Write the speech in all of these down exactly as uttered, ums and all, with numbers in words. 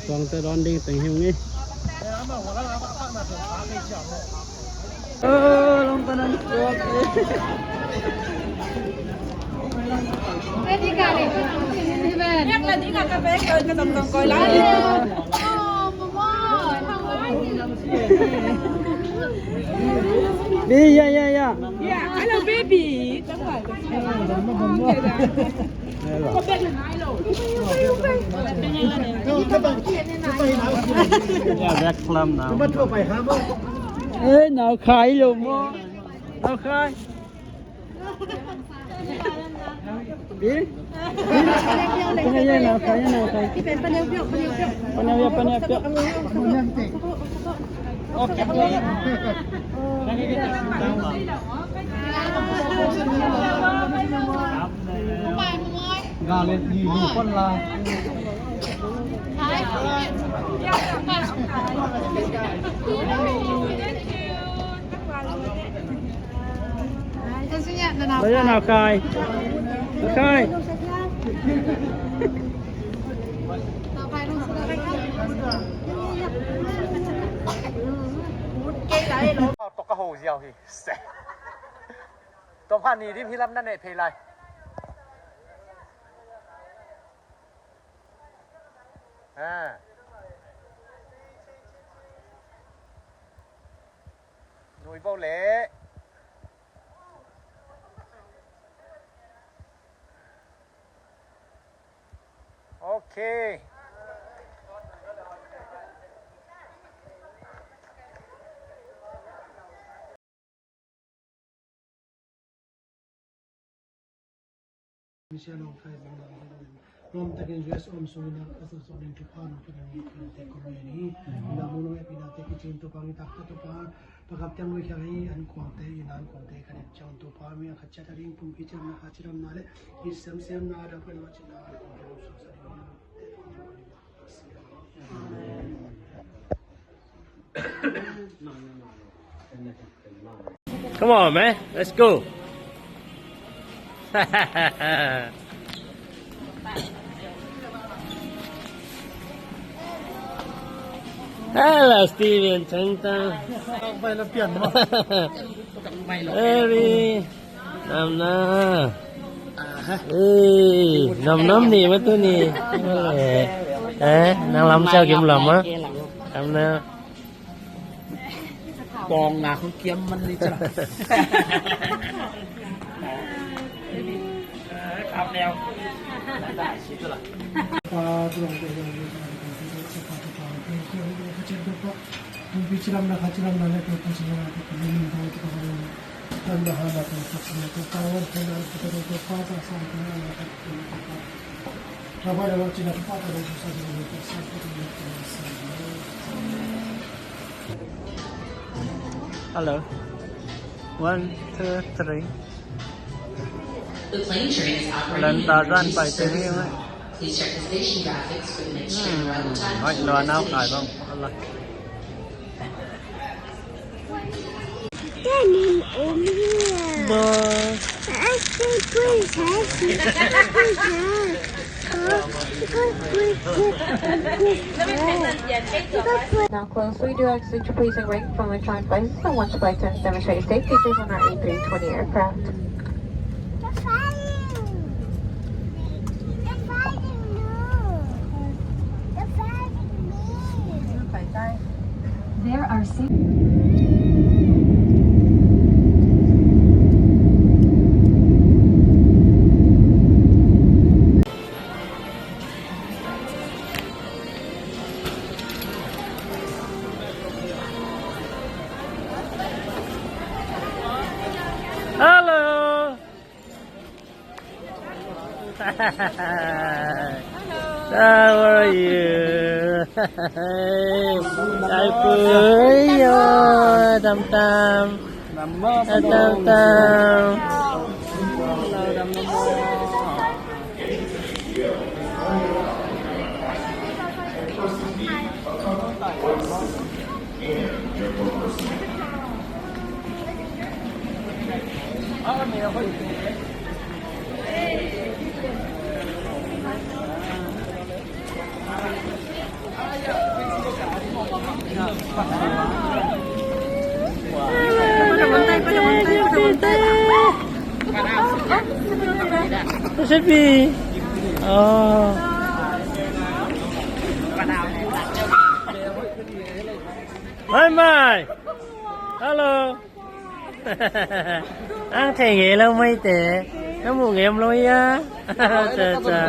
Tuangte dawn ding teng hi ung ei. Baby, yeah, yeah, yeah. Yeah, hello, baby. Ê, nau khai lo maw. Nau khai. Ê? Ê? Nau khai, nau khai. Paneu, paneu, paneu. Nau khai. Nau khai. Tua ka ho ziau hi. Tua mah ni dim hi lam na neih phei lai. Nui bo le. Okay. Mission of Christ in the Lord. Rom takin U S om sungin a sa so ding thupha nong pia ding te ko lo ni. Na mo no e pina te ki chin to pang ta ta to pa. Pakap tiang lui kya hi an kuang te in an kuang te ka ne chang to pa mi a khat cha ta ding pum pi chang na khat chi ram na le. Ki sem sem na da pa na chi na. Come on, man. Let's go. Hello, Steven. Chang ta. Very. Nam na. Ê, nam nam ni ma tu ni. Ê, nang lam sao kim lam á. Nam na. Bong na không kiếm mân đi chứ. Khắp neo. Hello. One, two, three. The plane train is operating in an emergency service mode. Please check the station graphics for the next train arrival time and destination. Daddy, over here. Bye. I asked you, please, ask you, please, ask. Now close. We do ask that you please refrain from electronic devices and watch flight attendants demonstrate safe features on our A three twenty aircraft. There are six. Hello. How are you? Ai pui yo, tam tam. Tam tam. Pada montai, pada montai, pada montai. Pada sepi. Oh. Mai, mai. Hello. Ang thei ngei lo maite. Na muh ngei om lo hia? Cha, cha.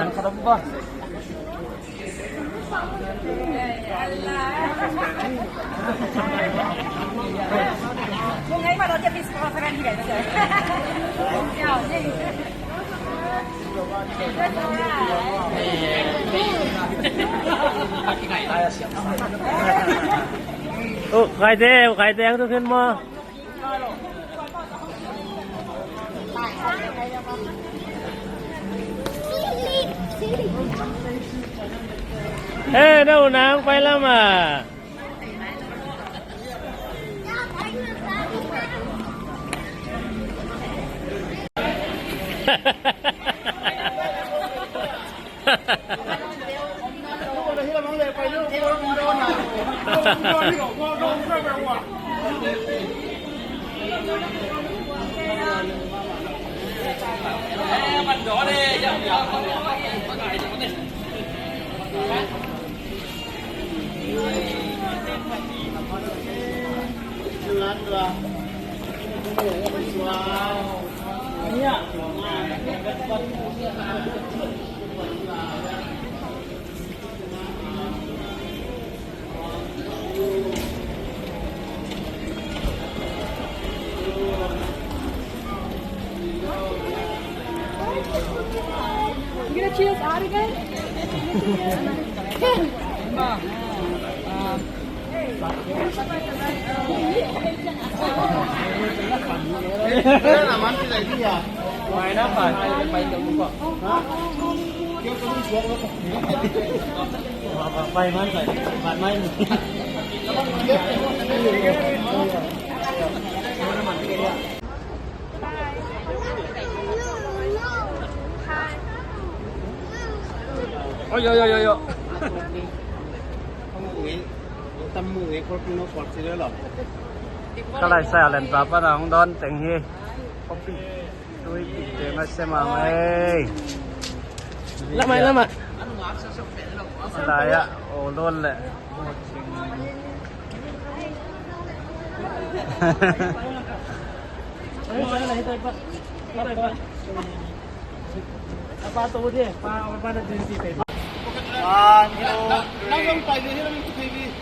Oh, kaite, kaite, ang tu khen mo. Eh, na u nang pai lam a. You gonna chew this out again? Oi, oi, oi, oi, oi. Ka lai sa len pa pa na hong don teng hi. Kopi. Tui pi te ma se ma mai. Lamai, lamai. Lai a, o lon le. One, two, three.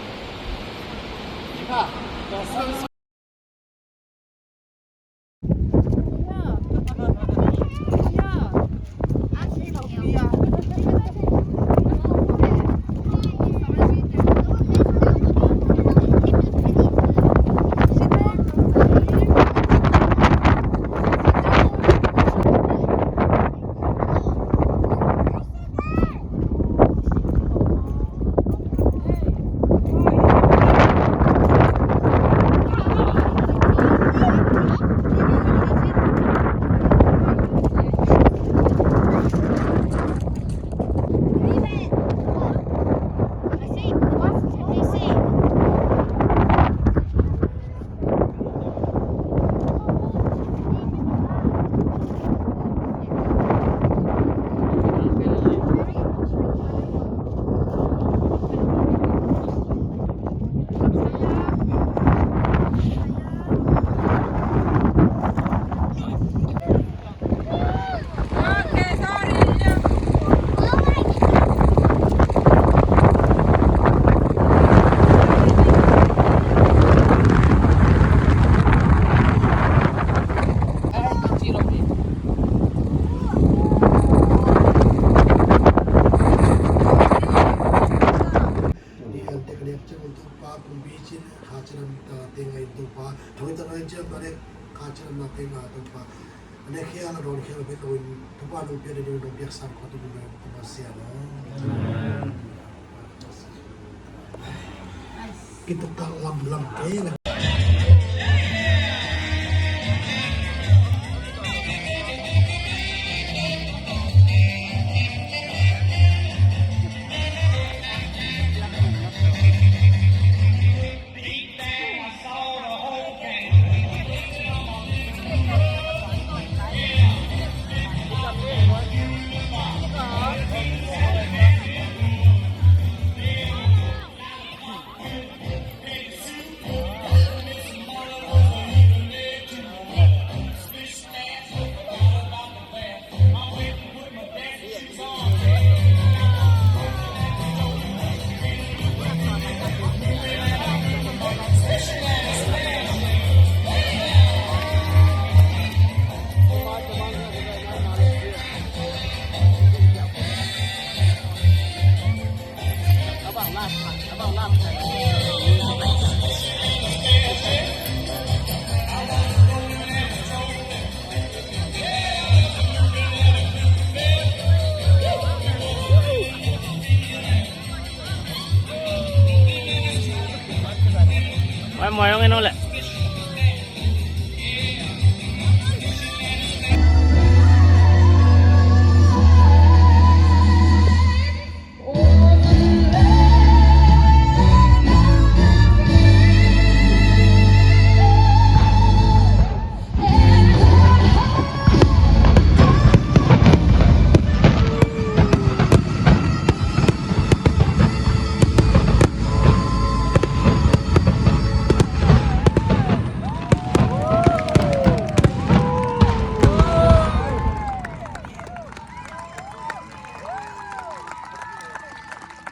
Kha ciam na teng a in Topa, thong in tana in ciam na lek kha ciam na teng a Topa. A nek khia la dawn khia la phet lo in Topa nong pia ding nong piak sang kho ding nong pia sia na. Kituk tak lam lam ke na. Ai, mawh hong en o leh.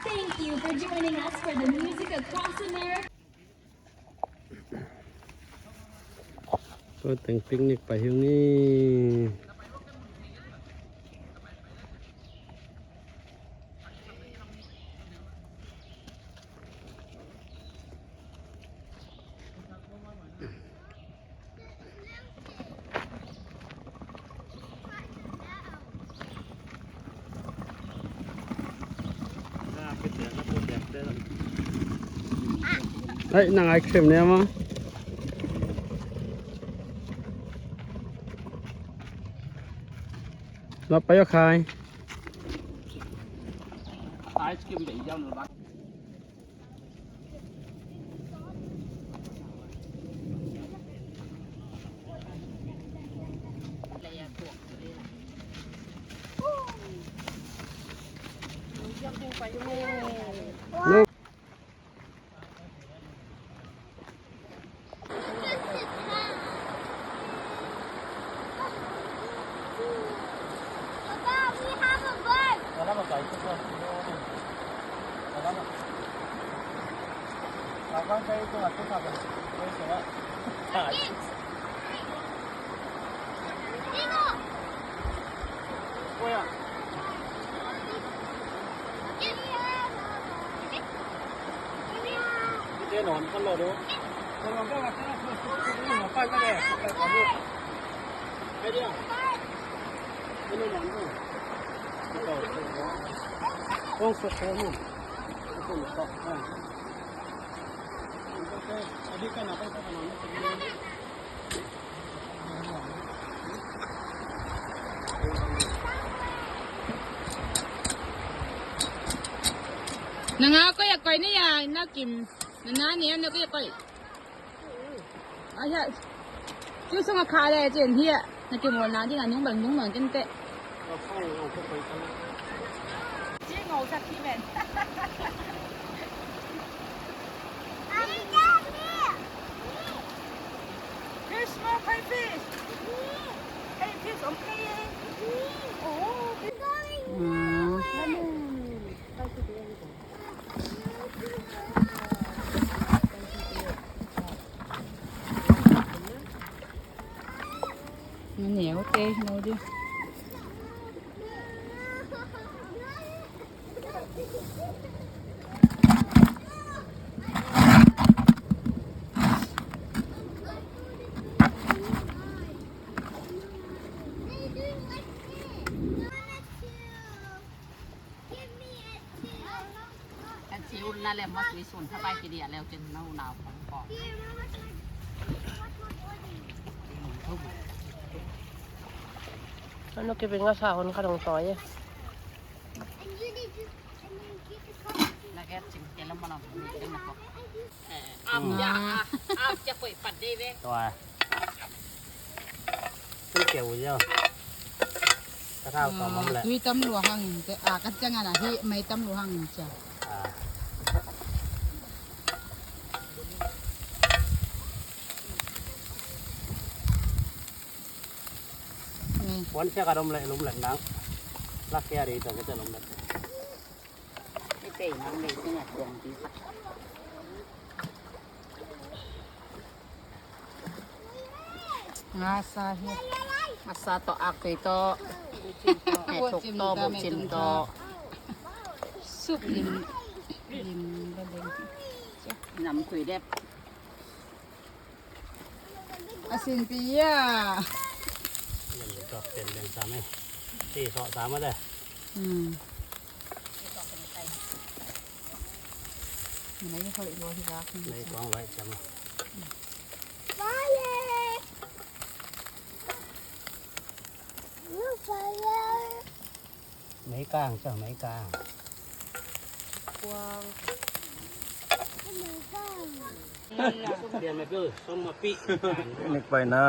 Thank you for joining us for the Music Across America. Tua teng picnic pai hi ung e. Ai, nang ice cream ne maw? Lo pai o khai. Ice cream bei jam lo ba. Na nga koih a koih ni a, na kim, na na ni a na koih a koih. Ai ha. Cu sung a kha le cin hi a. Na kimawlna ding a nung bang nung bang kin teh. Ci ngau sak hi men. Fish, more pay fish. Pay fish, okay. Oh, fish. Nó néo tê nó đi. A ci un na lem ma tui sun tha pai ki dia leu cin na un au kong kong. Ano ki bing a sa hun ka dong toi e. Na get cing ke lam ma lam ni ke na ko. Ap ya, ap ya koi pat de ve. Tua. Kan keu ziau. Ka thau tawm om leh. Tui tam lua hangin te, a, ka ciang ana hi mai tam lua hangin cia. A. Wan sia ka dom leh lum leh nang. Lak kia dei tawh ka cia lum leh. Nga sa hi. Nga sa tawh, ak tui tawh. Bucim tawh, bucim tawh. Sup lim, lim ba lim. Nam kui dep. A sinpi a. Len tok pen len sam e. Ti sok sam a de. Hmm. Nei hoih lua hi vak ni. Nei kong vai cam a. Kang, sa may kang. Kuang. Nek paina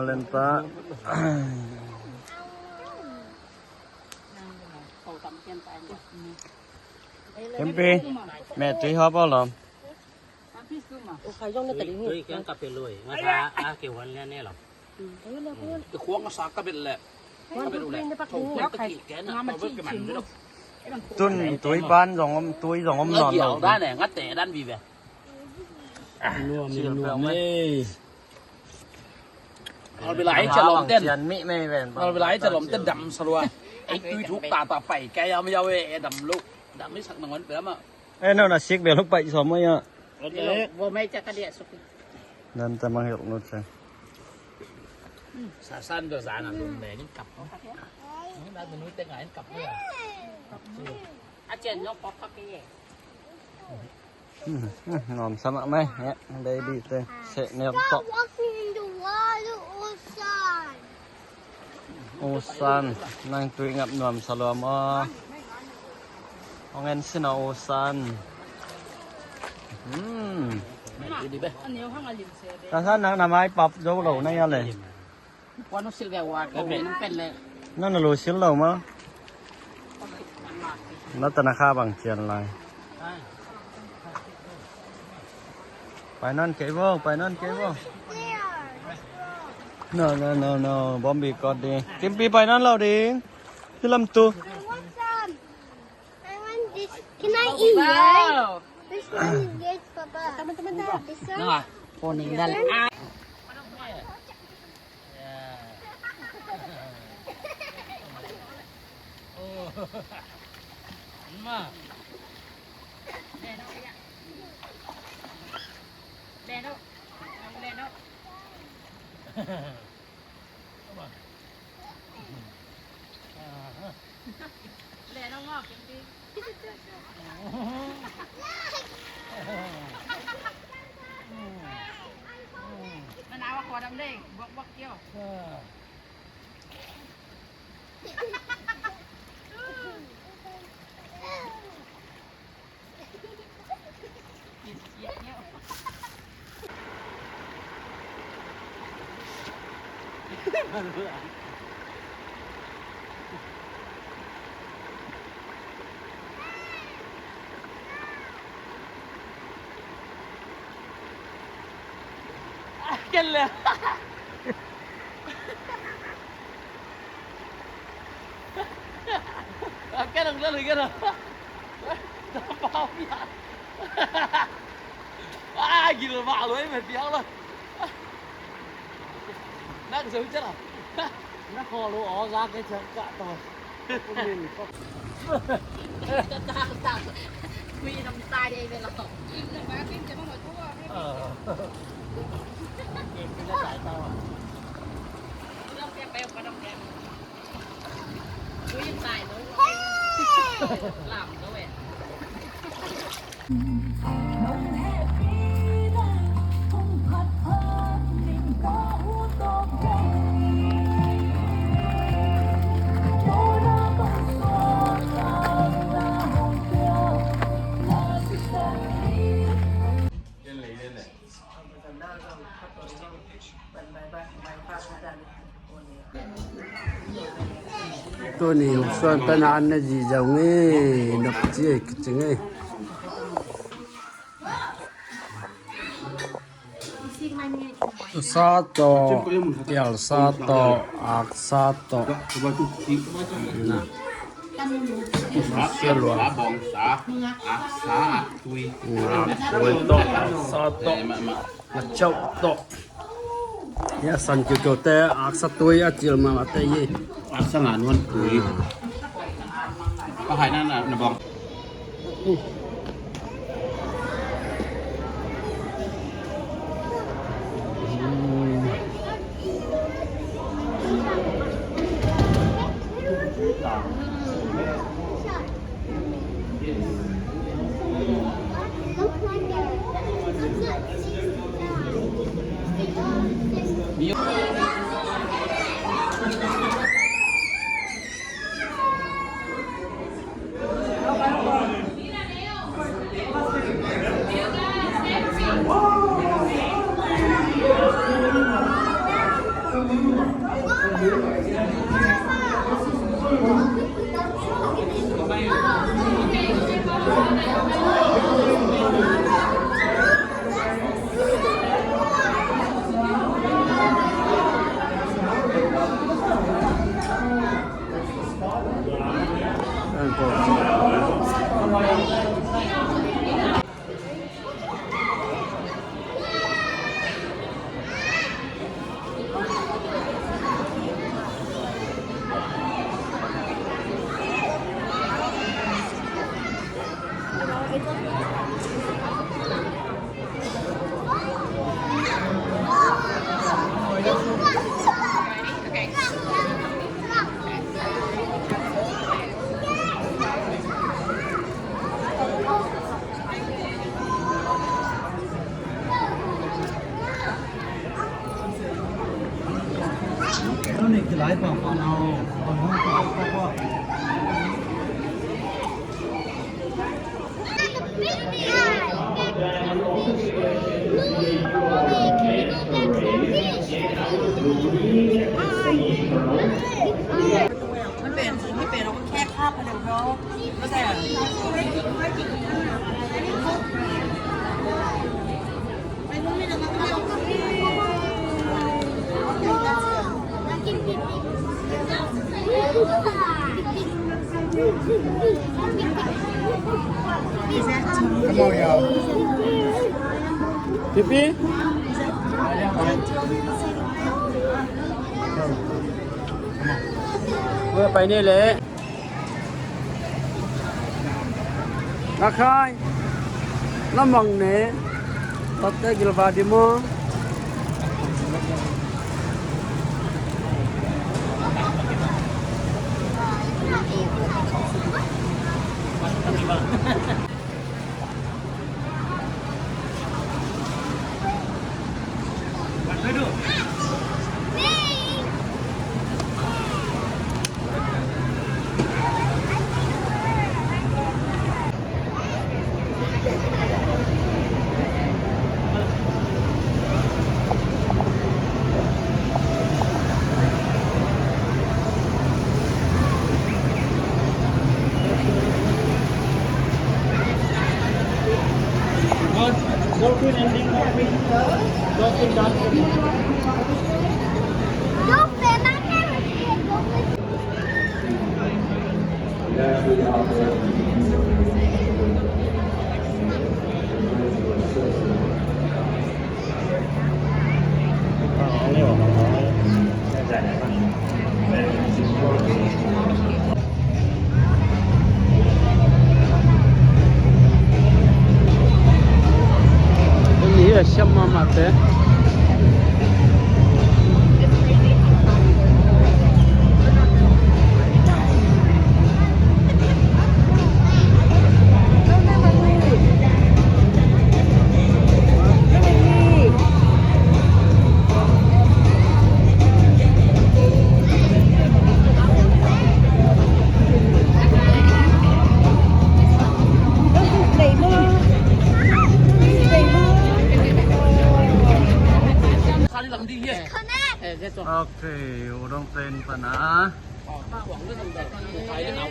lenta. Kempi, me tui hop lo. Tui kiang ka pe lui, nga sa a ke wan lian ne lo. Te khuang a sa ka bet leh. Ka bet uh leh. Thong kiang ka kih ken a, thong kiang ka kih ken a. Tun tui pan zong om, tui zong om nawn lo. Nga gial dan e, nga te dan vive. Nuam, nuam e. Al bilai chalom ten. Al bilai chalom ten dam sa lua. Ei tui thuk ta ta pai kai am yau e, dam lo. Dam i sak nangon pe ama. E no na sik bel pai som ya. Vo mai cha ka dia suk. Dan ta mang yok no cha. Sa san do sa na lum ne ni kap. Na nu te ngai kap. A chen no pop ka ke. Nuam sa mah mai, baby te seh ner tawh. Stop walking in the water, Osan. Osan, nang tui ngap nuam sa lua maw. Hong en sin a Osan. Hmm. Ka sa nang na mai pap zo lo na ya le. Nang na lo sil lo maw. Na ta na kha bang cian lai. Pai nan kei vo, pai nan kei vo. No, no, no, no. Bombi kot ding. Kimpi pai nan lo ding. Hi lam tu. I want this. Can I eat, right? This one is good, Papa. This one? This one? Kelle. Cái đồng đó là cái nào? Tao bao nhiêu? À, gì là vợ luôn em mày béo lắm. Nó cái sao chết à? Nó kho lúa ó ra cái chợ cạ tỏi. Không nhìn không. Kuih năm tay đi về lắm. Ờ. Cái nó chạy tao à? Kuih năm tay đúng không? Làm đâu vậy? Tuni hong suan pen an na zi zong e, nop ci e, kicing e. Sa tawh, tial sa tawh, ak sa tawh. Na. Sa lua. Ak tui tawh, ak sa tawh. Na chau tawh. Ya san kiu kiu te, ak sa tui a cil ma ma te ye. Ak sa nga nuan tui. Ka hai na na na bong. ไม่เป็น ไม่เป็น เราก็แค่คาบไปเลย เพราะเข้าใจอ่ะ Come on, y'all. Pipi? Ua pai ni le. Na khai. Na mang ne. Tatte gilva di mo. Dolphin ending, dolphin, dolphin dance. Ni a siam mahmah te. Ok, u dong ten pana.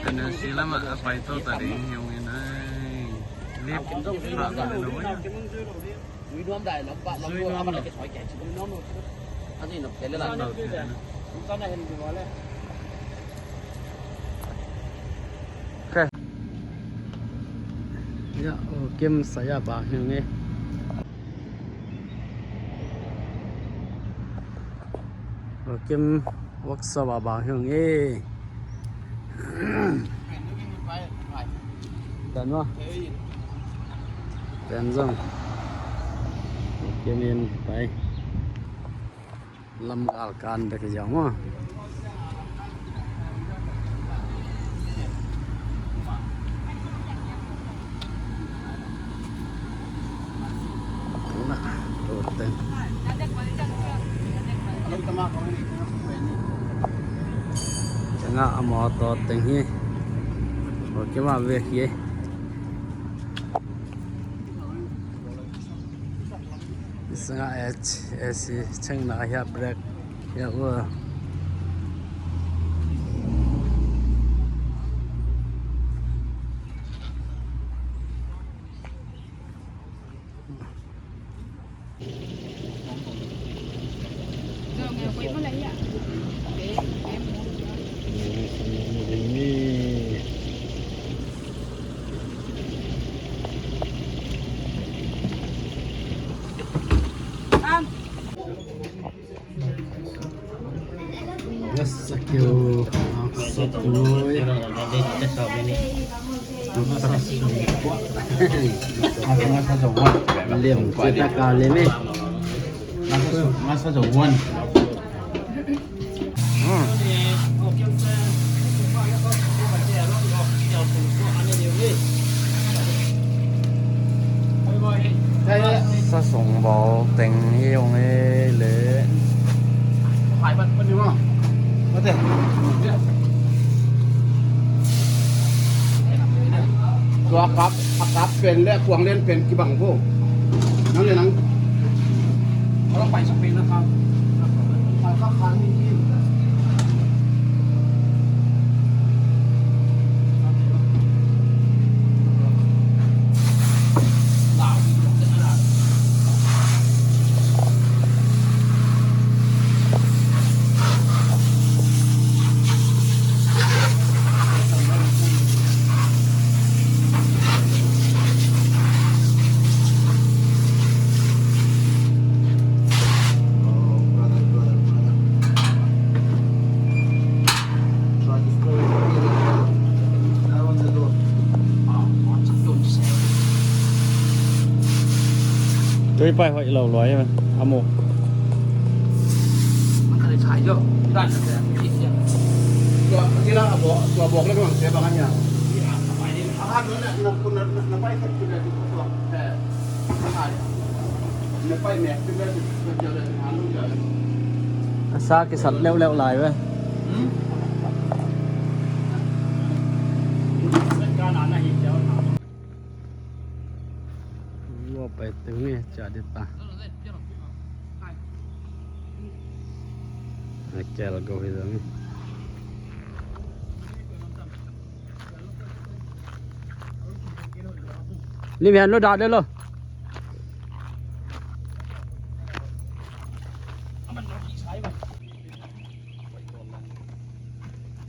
Kan si lama a pai to ta ding hiung in ai. Lip ha lo. Zui nuam dai lam pa lam lo apa lagi soi kek. Ani nok tele la. Ka na hen di wale. Okay. Ya, oh, Kim saya ba hiung e. Kim workshop a bang hiung e. Tan maw? Tan zong. Kim in pai. Lam gal kan bek hi zong maw? Tengah a mawtaw teng hi. Okay, mah vek hi. Sanga H A C chengna hiah break hiah ua. Yes, thank you. Sat lui. Liam cita ka liam e. Sasong bawl teng hi ung e le. Mate. Tua a kap, a kap pen le a kuang lian pen kibang ko. Nang le nang. Kalau pai sa pen na kap. Kap kap kap ni. Tui pai hoih lo luai a mu. Tua kila a bawk, tua bawk le bang se bang a nia. A hat na na na na pai khat kila di ko tua. A sa kisat leuhleuh lai ve. Lua pai teng ni cia di ta. A kel go hi zong. Lim hian lo dah de lo.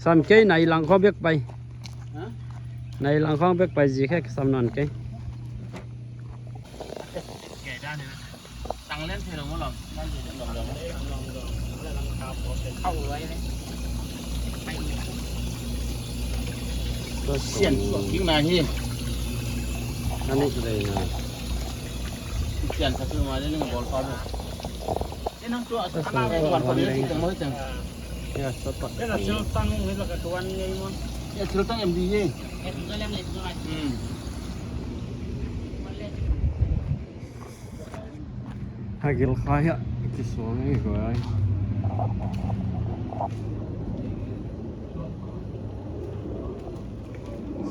Sam kei nai lang khong bek pai. Ha? Nai lang khong bek pai zi khe sam non kei. Sian suak kik na hi. Ani vei na. Sian sa tu ma le ning bol pa. E nang tu a na vei wan pa le ti tang mo tang. Ya, sa pa. E na sil tang ni la ka tuan ni mo. Ya, sil tang em di hi. Hmm. A gil khai ah kisuang hi ko ai.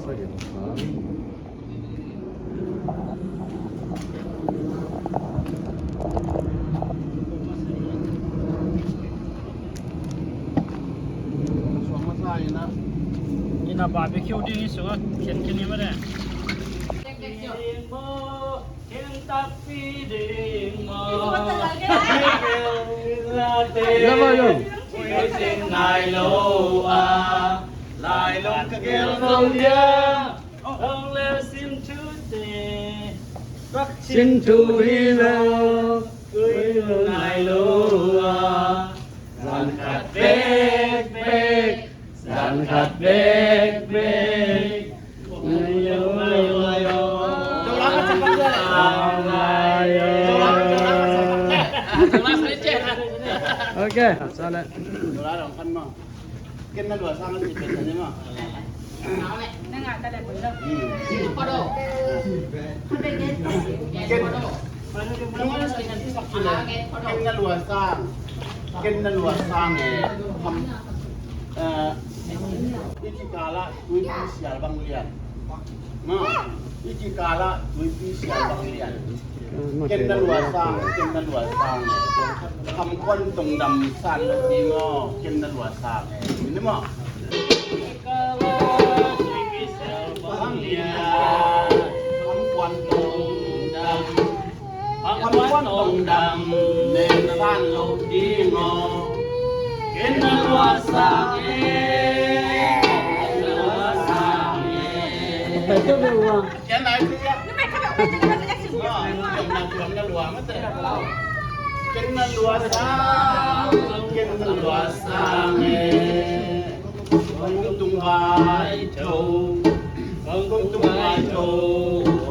Sa gil khai. Suang masa ina. Ina barbecue ding hi sungah khian khian hi mah de. Ding maw, khen takpi ding maw. Ding maw, ding. Khen nai lo a, lai long ka gel zong dia. Long le sin thu te, sin thu hi lo. Khen nai lo a, zan khat bek bek. Zan khat bek bek. Ok, sa le. Ken na lua sang a si pen na ni ma. Ken Ken na lua sang, ken na lua sang e. Ham, eh, i kikal ah tuipi sial bang lian. Ma, i kikal ah tuipi sial bang lian. Ken na lua sang, ken na lua sang e. Ham kuan tong dam san lo ding aw, ken na lua sang e. Ni ma. Ken na lua sang, ken na lua sang e. Kong tung vai tho, kong tung vai tho,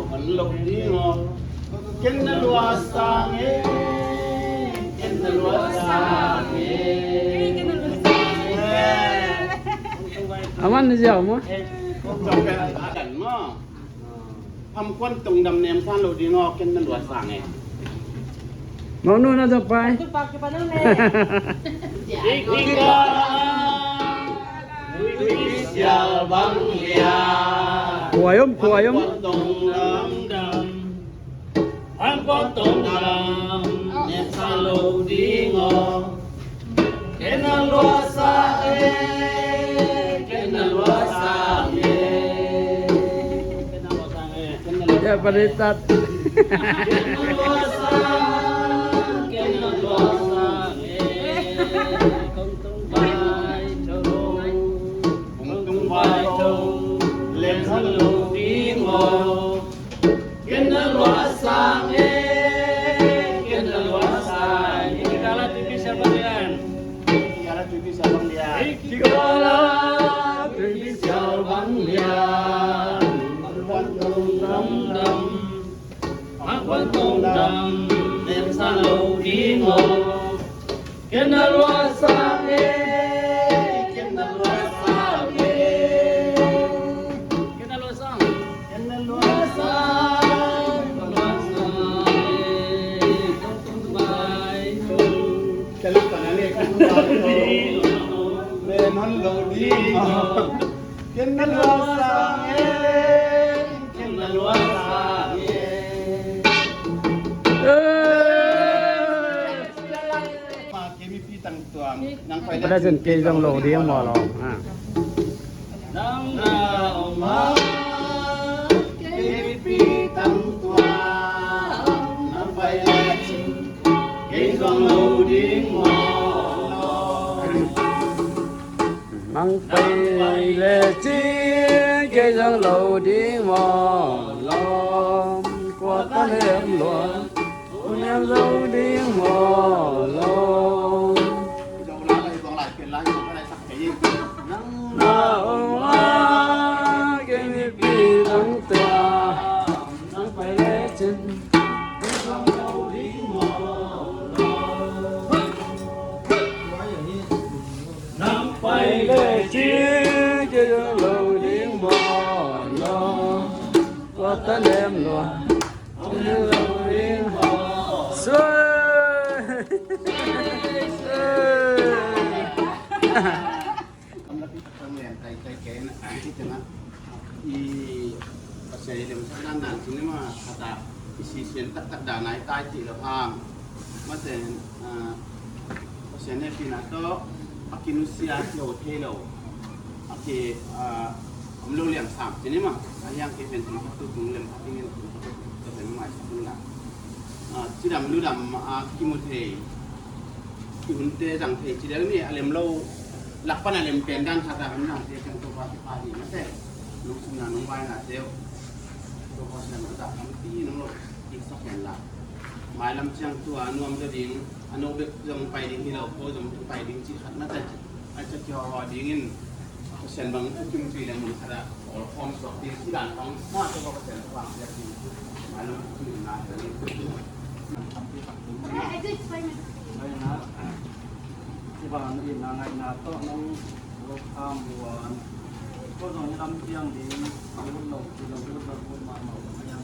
man lo ding aw. Ken na lua sang e, ken na lua sang e. Aman na ziau mo? Kong tung vai tho, mo. Ham kuan tong dam nem san lo ding aw, ken na lua sang e. Mau nu na zok pai. Dik dik a. Khuai om, khuai om. Ya, paritat. Pada zin kei zong lo ding maw lo. Nang na om a, kei mipi tangtuang, nang pai lecin, kei zong lo ding maw lo. Nang pai lecin, kei zong lo ding maw lo. Kua ka lem lua, u niam zo ding maw lo. Nang na om a, kei mipi tangtuang, nang pai lecin, kei zong lo ding maw lo. Nang pai lecin, kei zong lo ding maw lo. Kua ka lem lua. Suai. I Pasian i lemsak dandan cih ni mah khat a i sisian taktak dan a i tai cih lo hang. Mate, ah, Pasian hehpihna tawh a kinusia kiho thei lo. A ki, ah, om lo liang sam cih ni mah. A hiang kei pen tung tu tung lem a tingin tung tu tung lem mai sa tung la. Ah, cidam ludam a kimu thei. Kihunte zang thei ci deuh ni a lem lo lak pan a lem pen dan khat a hun dangte ciang Topa kipha hi mate. Lungsimna nong vaina teuh Topa sian a dah lampi nong lo kiksak hen la. Mailam ciang tua nuam zaw ding a no bek zong pai ding hi lo ko zong pai ding ci khat mate. A ciah kiho ho dingin Pasian bang thukim tui leng mun khat ah awlkhawm suak ding ci dan bang na Topa Pasian thuang piak ding. Mailam thukim na ding. Nang tampi tak ding. Ngai na. Ci bang itna ngaihna tawh nong welcome luan. Ko zong i lam piang ding. Lut lo, ci lo, lut lo, lut mahmah uh maiam.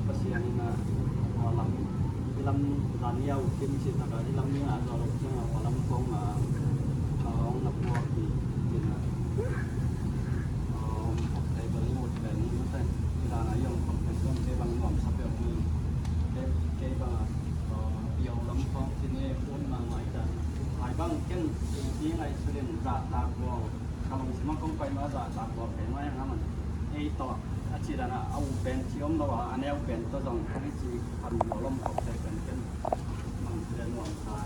Pasian in a, a lam, i lam dan i au kim si taka i lam ni a zo lo ciang a, a lam kong a, a ong na puak ni, ni na. A ong kok tai bal i mut pen ni mut tai. I dan a i ong kok pen kong kei bang nuam sa peuh ni. Kei, kei bang a, a, i ong lam kong si ni, un ma ngai dan. Ai bang ken, i ngai sulin za tak lo. Ka lungsim ah kong pai ma zahtak lawh kei mai hang a man. Ei tawh a ci dan a, a u pen ci om lo a, a neu pen tawh zong kong ci pan lo lom kok te pen ken. Mang ci dan nuam ta.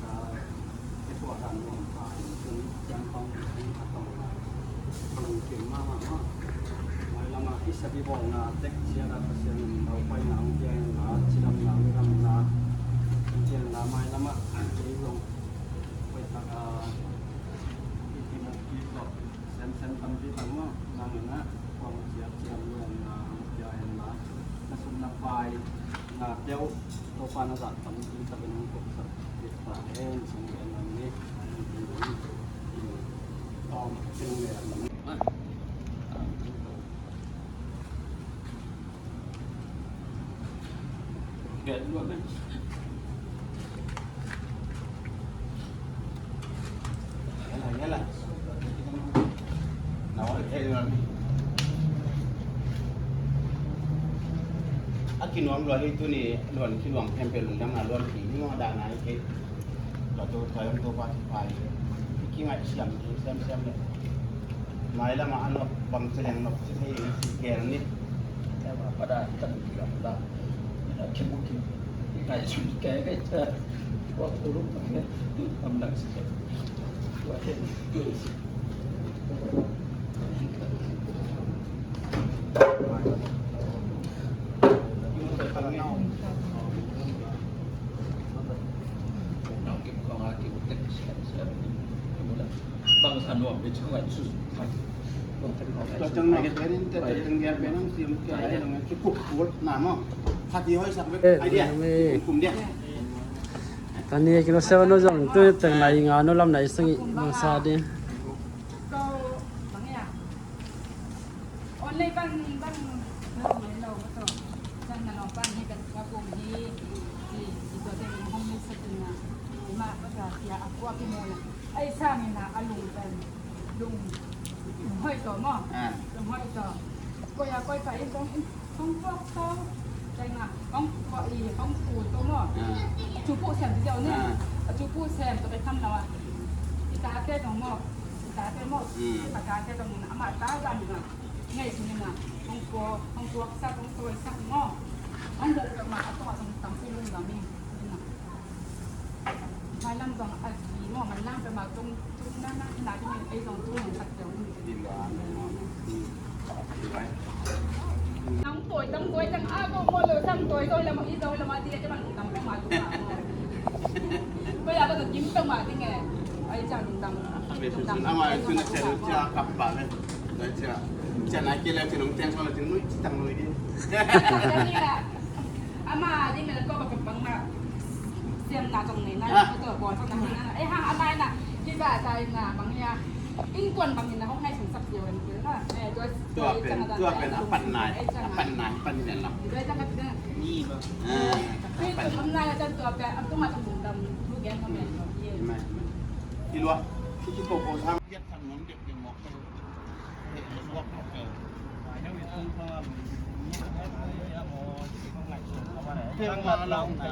Ka, ke tua dan nuam ta. Tun ciang tong, tun ka tong la. Ka lungsim ma ma ma. Mai lam ah i sa bi bawl na tek cia da Pasian in lo pai na ang piang la, ci dam na, mi dam na. Ang piang la mai lam ah, ang piang zong. Pai tak a, i kimu kik tawh, semsem tampi tak maw, nang in a, kuang ciat ciat luang na, hong pia hen la. Sum na pai na peuh Topa na zah tampi takin hong tuksak kik ta hen. Sum gen lam ni. A kinuam lua hi tuni, luan kinuam khempeuh lungdamna luan ki ni ngawh dahna hi kei. Tua tu tua yom tu pa ki pai. Ki ngaih siam ki siam siam le. Mai lama a nop bang celeng nop ci thei ing ci gel ni. Tua pa da kan ki lam da. Ki mu ki ngaih sun ke ke ca. Tua tu lu ke. Am nak si. Tua ke. Tani kino seven no zong tu teng lai nga no lam nai sangi no sa di. Online bang bang bang lo to. San na lo pan hi kan ka kum hi. Hi hi to te hong ni sa tin na. Ma ko sa sia a ko ki mo na. Ai sa mi na a lung kan. Lung. Lung hoi to mo. Lung hoi to. Ko ya ko ka in tong in tong ko to. Sai na. Hong ko i hong ku to mo. A chu pu sem ti ni. A chu pu sem to ke tham lo a. I ta te to mo. I ta te mo. I ta te to mo. A ma ta ba mi na. Ngaihsun ina, hong pua, hong puaksak, hong tawisak maw? Hong bawh peuhmah a tungah zong tampi lungdam ing. Ina. Mailam zong a zi maw, mailam peuhmah tung, tung na, na, na dingin ei zong tung hong sak deuh ing. Nang tawi, tang tawi, tang a ko maw lo, tang tawi, tawi lam, i tawi lam a ti, a ti man lungdam peuhmah tung a maw. Ko ya ko zong kim peuhmah ding e. Ai, ciang lungdam. Lungdam. Ama, tu na ciang, ciang kap pah le. Cia, cia na kei le, cia nong teng song le, cia nui, cia tang nui di. Ama ding le ko ba bang na. Siam na zong nei na, ko to bo zong na na. Eh, hang ama na, ki ba dai na bang ya. Innkuan bang na hong ngai sung sak sia wan na. Eh, tua, tua pen, tua pen a pan nai, a pan nai, pan nai lam. Tua pen a pan nai. Tua pen a pan nai, tua pen a pan nai. Tua pen a pan nai. Tua pen a pan nai. Tua pen a pan nai.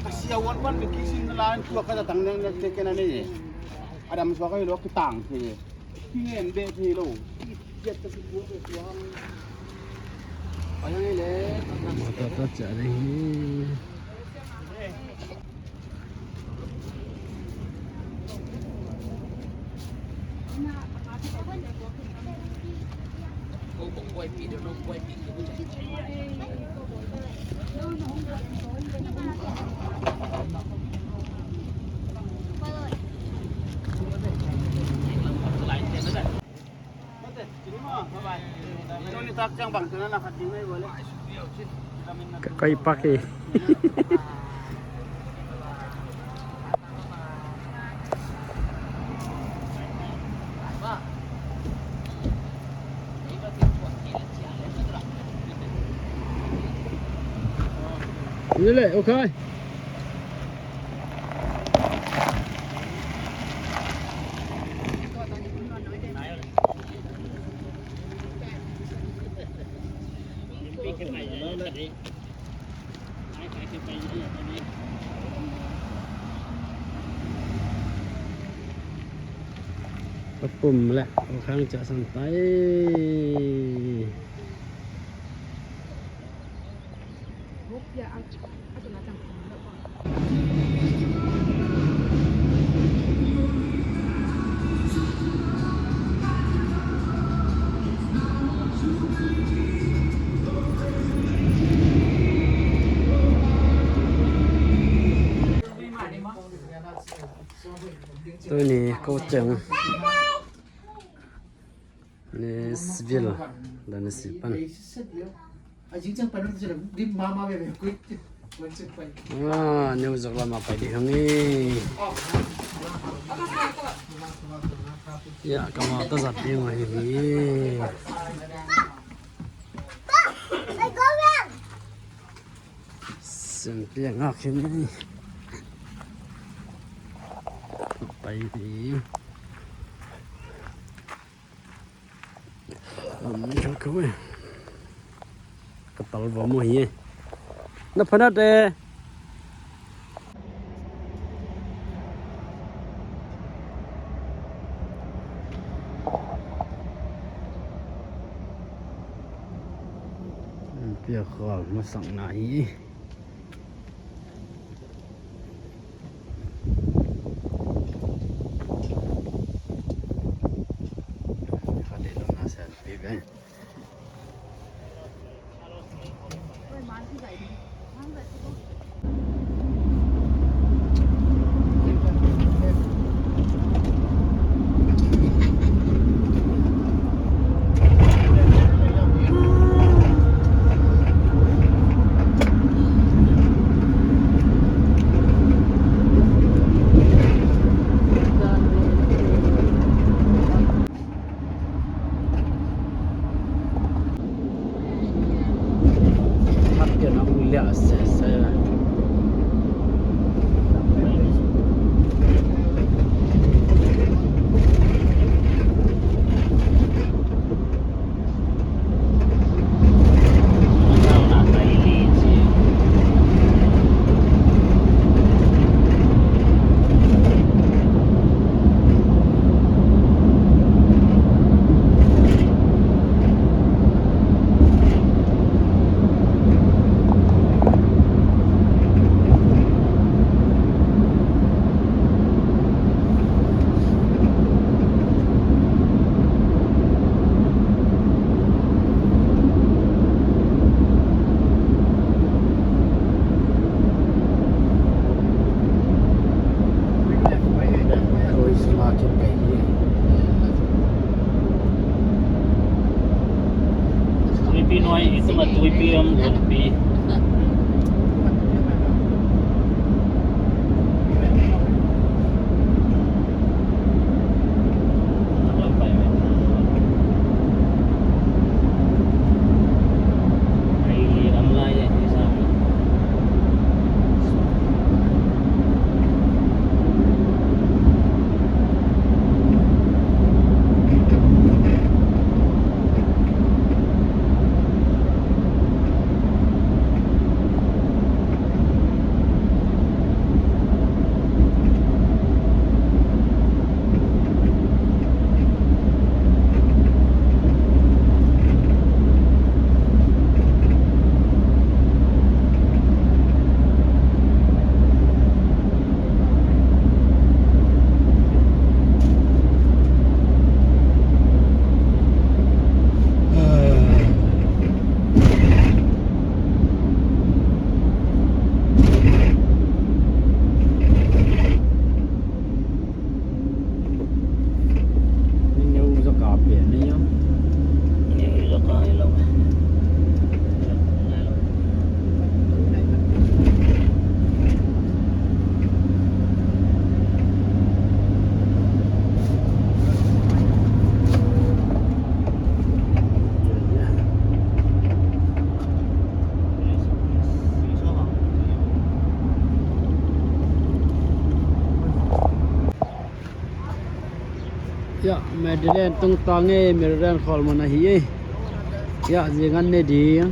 Ka sia wan pan mi kisin na lan tua ka ta tang neng neng te kena nei. Adam suak ka hi lo ki tang te. Ki ngen be te lo. Ki jet ta ki tua ke tua. Pai ngai le. Mata ta cha ding hi. Ka kai pak hi. Ni le, okay. Ka pum le ka khang ca san tai. Tuni ko ceng ni civil dan si pan. A zing ciang pai nung ci lo, dim mama veve, kuit. Ah, neu zok lama pai ding hang e. Ya, ka mata zat ding ahi hi. Sen piang ngak hi ni. Pai ding. Lam ni khol khol e. Ka tal va mu hi e. Na phanat e. Piak khol masakna hi. Tuipi nuai, i tuma tuipi om tuipi. Ya, Medellin tungtang e, Medellin khualmun ahi e. Ya, zingan ne ding.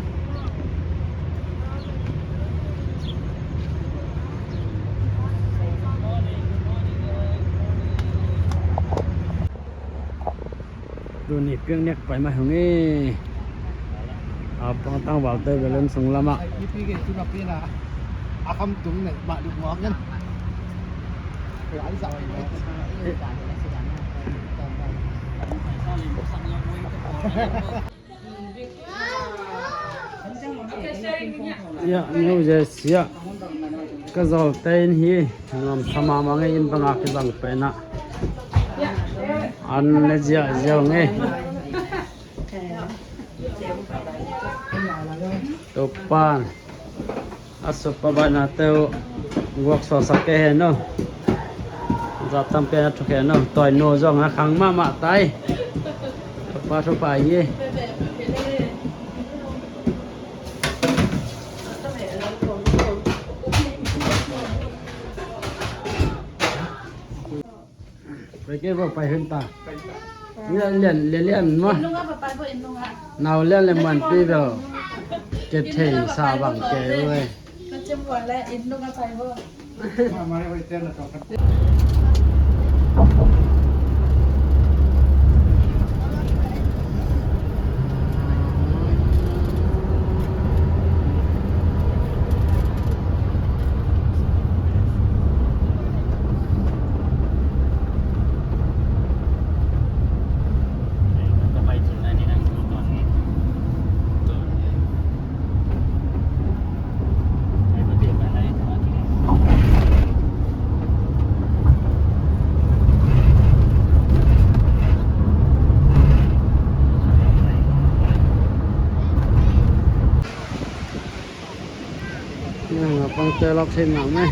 Tuni picnic pai mah hong e. A pang tangval te bel en sung lamah. Ya, New Jersey ah ka zawlte in hi ngam sama ma ngei in banga kibang pen ah an ne ziahziah ngei. Topa'n a sawt pabainate uh guak suaksak kei hen aw. Zat tampi a thuk hen aw. Tawi nu zong a khang mahmah tai. Topa thupha hi. Pai kei bo, pai hen ta. Lian, lian, lian, lian maw. Inn nung ah va pai bo, inn nung ah. Nau lian le muanpi bel kithei sa bang kei uh e. Na cem ua le inn nung ah pai bo. Pangte lawk thei mahmah.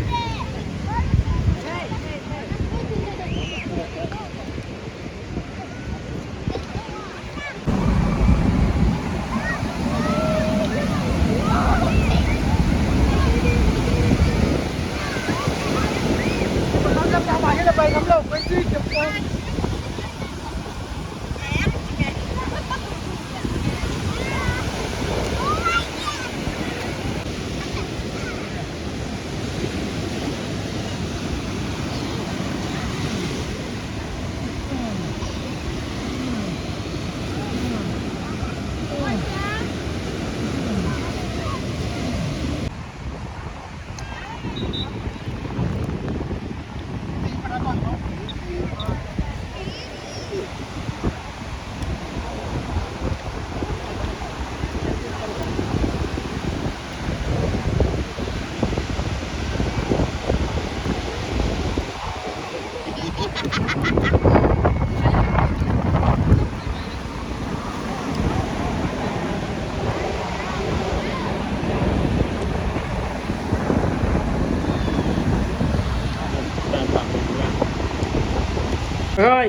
Oi,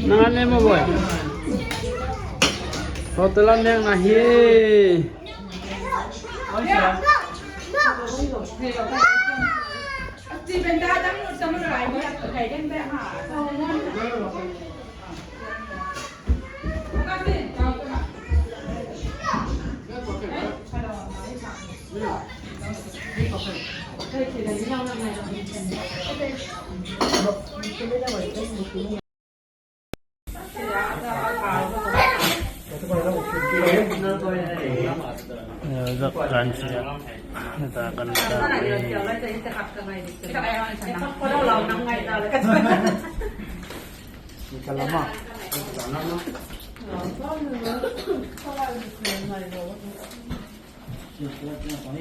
nang an ne maw boy? Hotel an nek na hi. Zak kan sia. Zak kan sia. Kalama.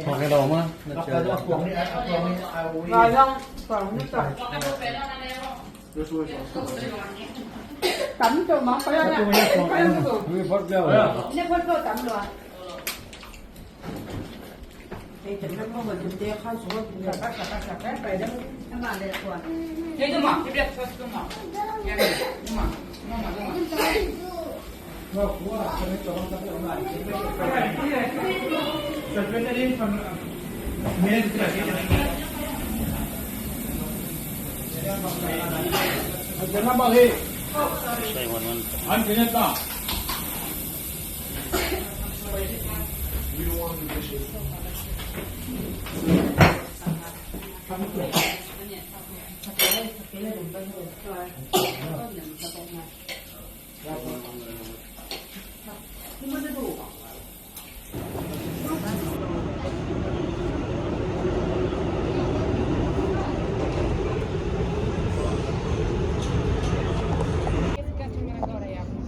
Tuang hi lo ma. Ngai lang, tuang ni ta. Tam to ma, pa ya na. Ni phot lo. Ni phot lo tam lo.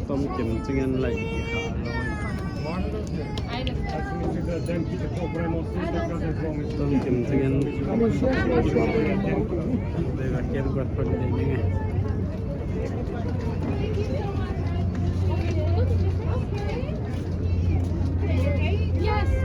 Tom kim cingen lai. Tom kim cingen. Kem kuat pan ding. Yes.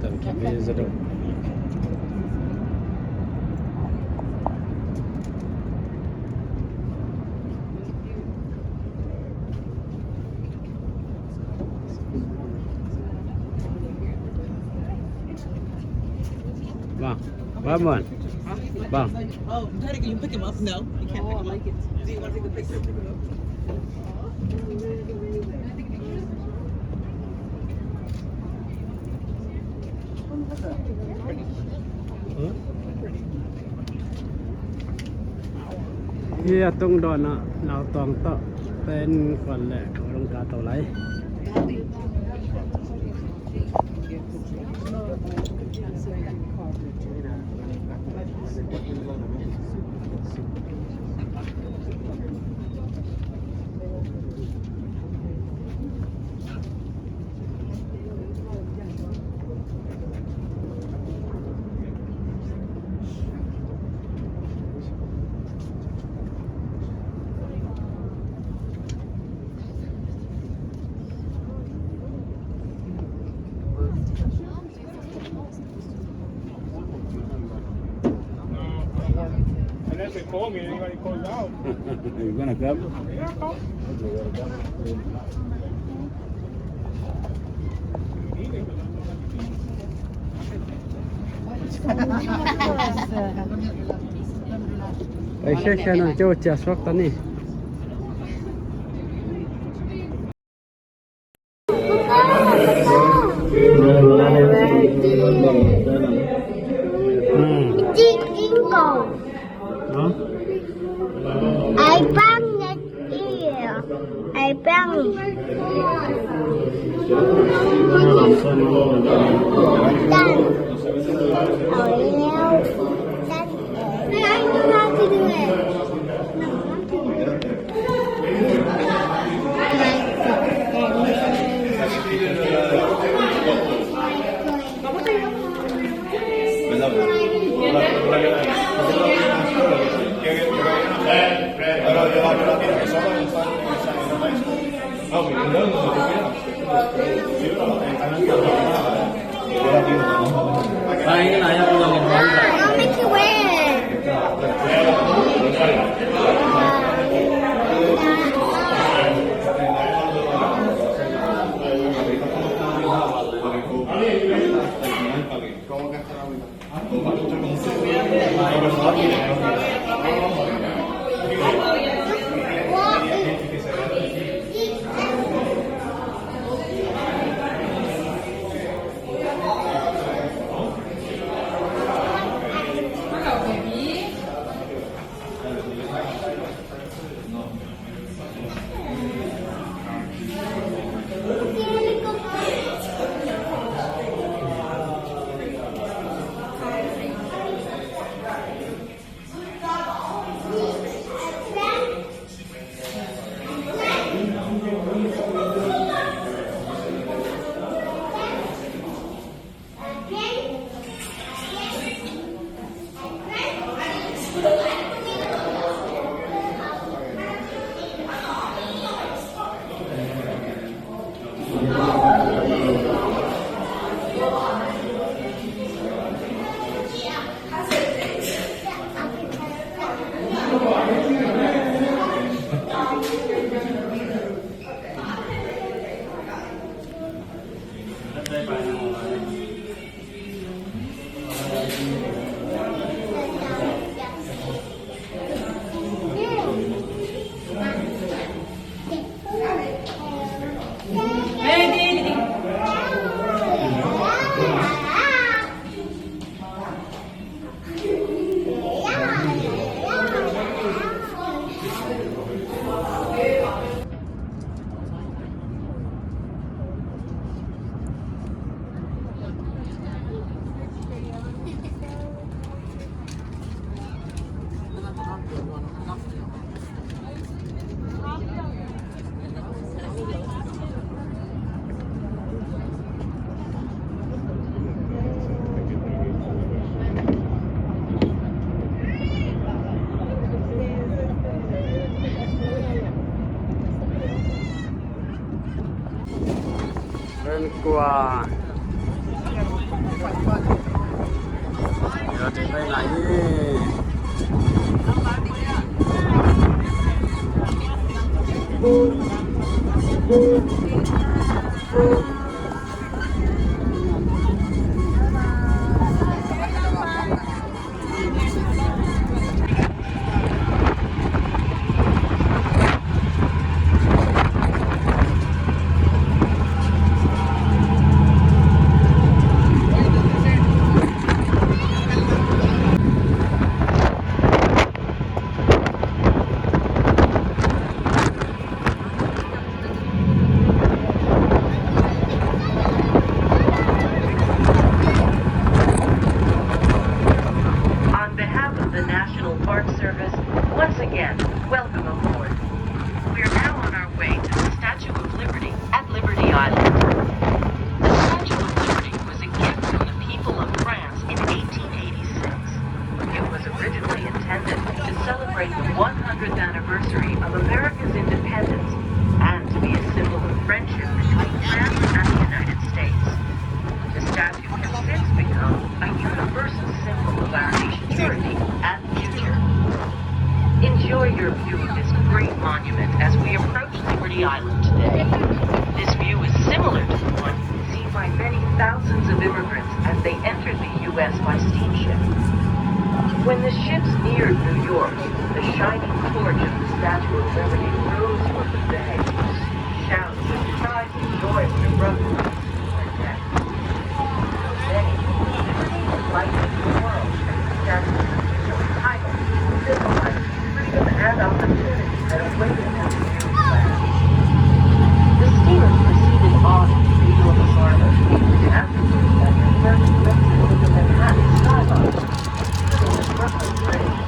Bang, bang, bang. Bang. Oh, I'm trying to get you pick him up. No, you can't pick him up. Do you want to take a picture? Pick him up. Hi a tungdawn ah Lautuang tawh ten kuan le ko dong ka to lai. You're gonna come? Ai, sia, sia, na, cio, cia suak ta ni. Ren kua. On behalf of the National Park Service, once again, welcome aboard. We are now on our way to the Statue of Liberty at Liberty Island. The Statue of Liberty was a gift from the people of France in eighteen eighty-six. It was originally intended to celebrate the one hundredth anniversary of America's independence and to be a symbol of friendship between France and the United States. The statue has since become a universal symbol of our nation's unity and future. Enjoy your view of this great monument as we approach Liberty Island today. This view is similar to the one seen by many thousands of immigrants as they entered the U S by steamship. When the ships neared New York, the shining torch of the Statue of Liberty rose from the bay. Shouts of surprise and joy were erupted on the deck. Many people received the light of the world as the statue's official title symbolized freedom and opportunity that awaited them in the new land. The steamer proceeded on to New York Harbor, and afterwards, that their first glimpses of the Manhattan skyline, the Brooklyn Bridge,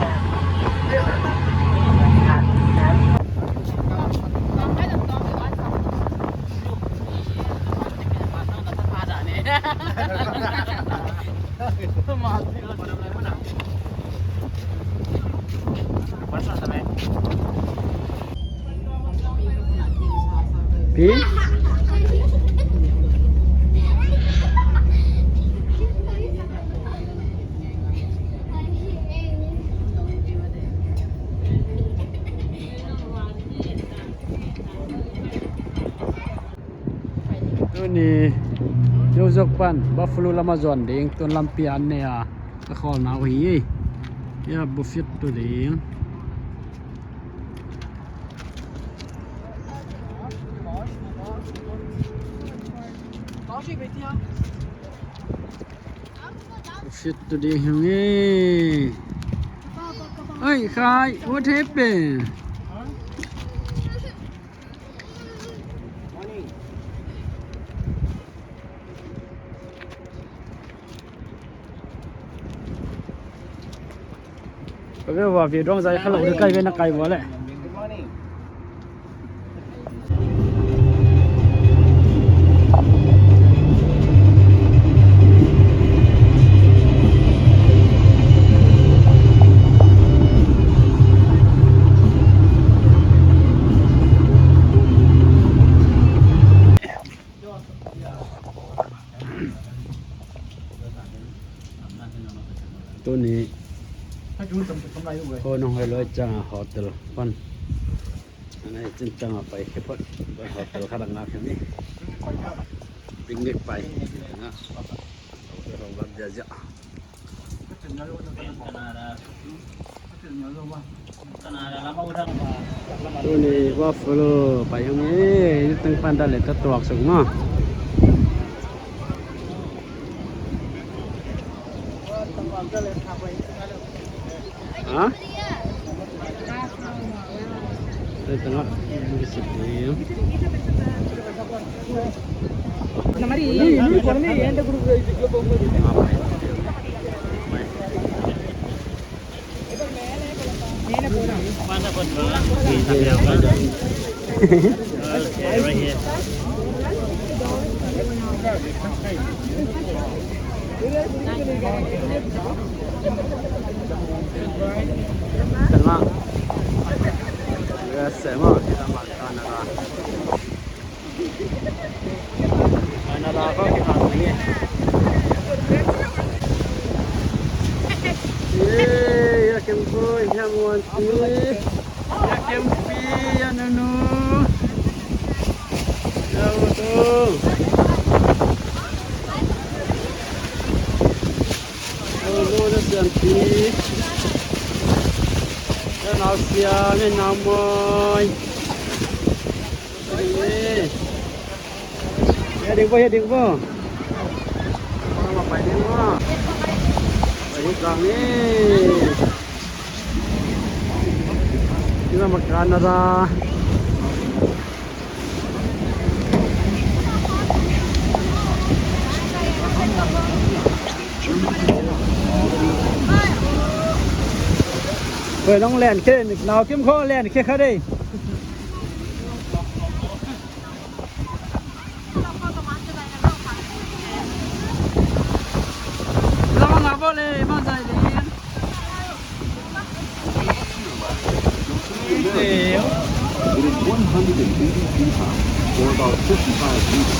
and the river between Manhattan and Peace. Tuni New York pan Buffalo lamah zuan ding, tun lampi an nei a, ka khawlna uh hi ei. Ya, Buffett tu ding. Buffett tu ding hi ei. Oi, Khai, what happened? Ka ve va ve dong zai kha lo de kai ve na kai va le. Tuni ko nong hoi loi chang hotel pan. Ana chin chang a pai khe phot. Hotel kha dang a khe mi. Picnic pai. Nga. Hotel hong lam dia dia. Tuni Buffalo pai hong e, teng pan da le ta tuak sung ma. Ha? Tengok. Okay, right here. Tengok. Yes, semua kita makan lah. Mana lah kau kita ni? Muanpi, ya Kempi, ya Nunu, ya Utu. Hello, na Sianpi. Ya Nau Siam, ya Nau Mawi. Hey. Ya ding bo, ya ding bo. Pai ding bo. Pai ding kang ni. Ina makan na da. Oi, nong len khe, Nau Kim khong len khe kha dei. It is one hundred and eighty feet high, or about fifty-five meters.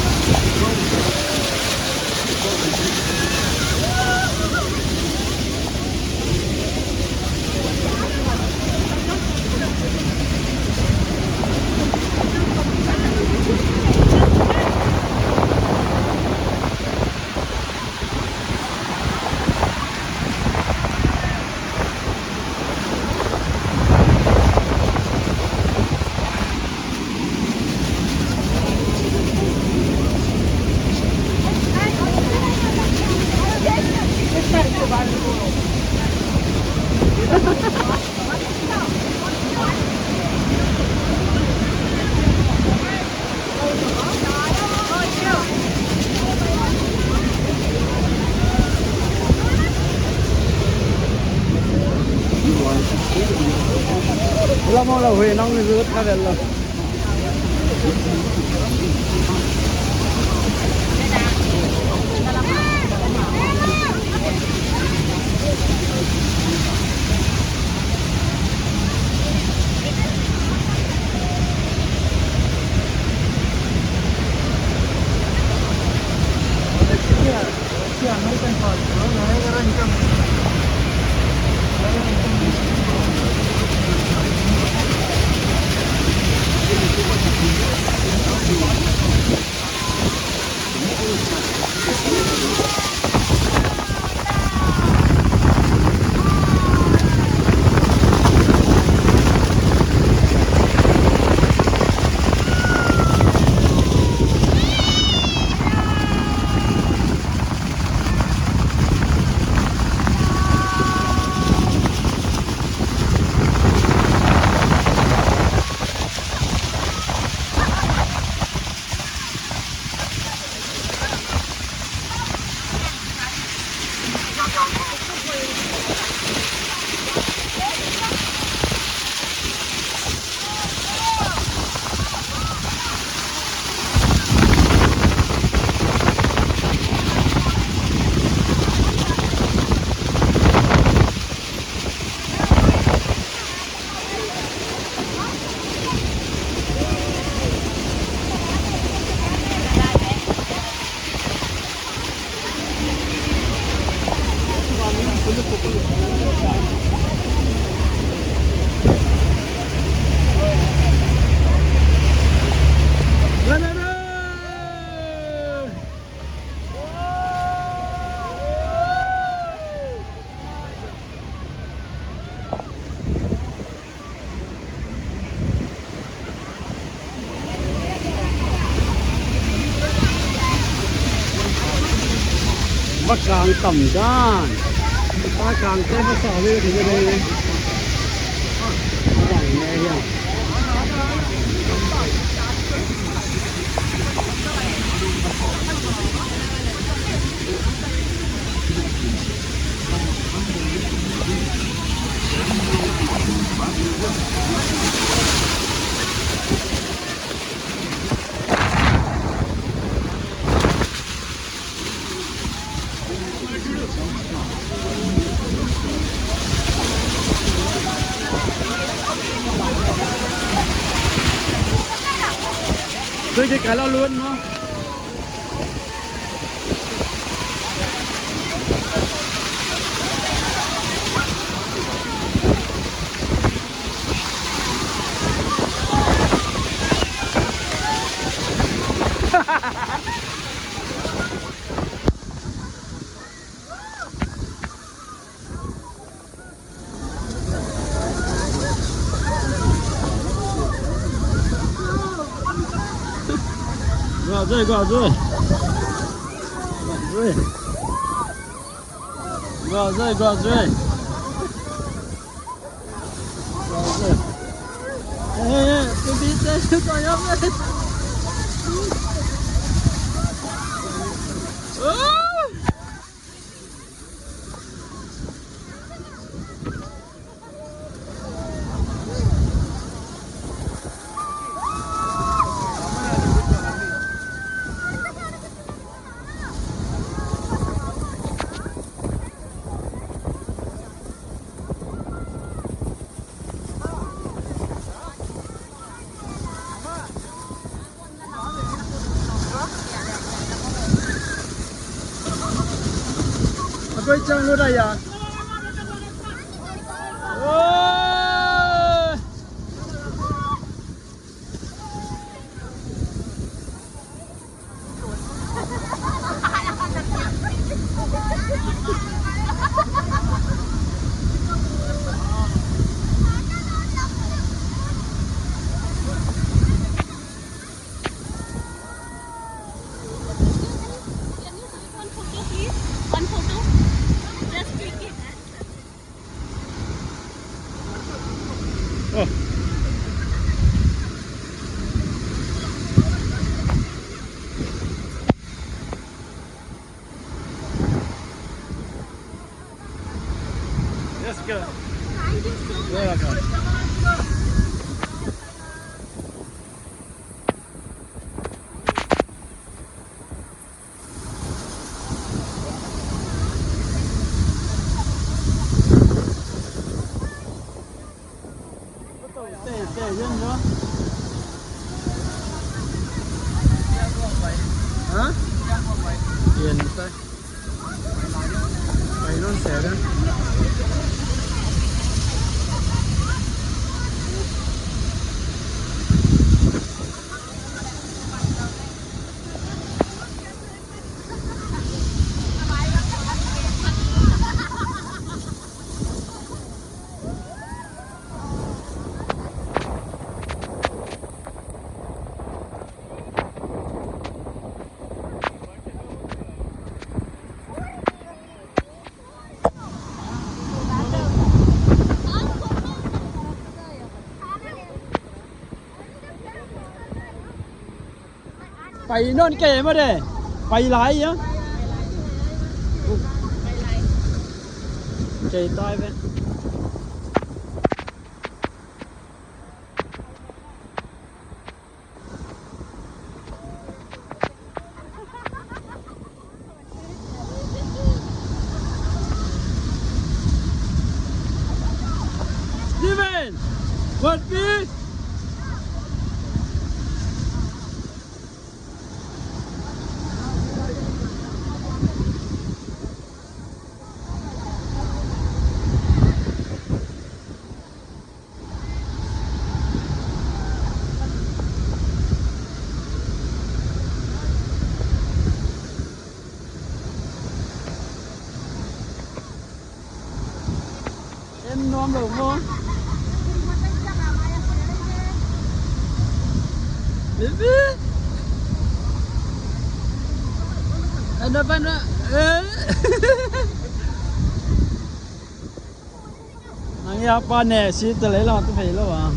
Lamang lo hui nong ni zut ka vel lo. Va kang tam dan. Va kang te va sa ve ki ve. Tui kik ka lo lun mo. Gua zui, gua zui. Gua zui, gua zui. Gua zui. Eh, eh, tu bisa tu kau yang. Ah! A koi ciang lut a ya. Oi! One photo, please. One photo. Just click it. Oh. Let's go. Thank you so much. You're welcome. Ha? Yen ta. Pai non se da. Pai non kei mah de. Pai lai a. Kei tai ve. Steven! What, please? En nuam lo maw? Bibi. Ada apa nak? Eh. Nang ya pa ne si te lei lo tu phei lo a.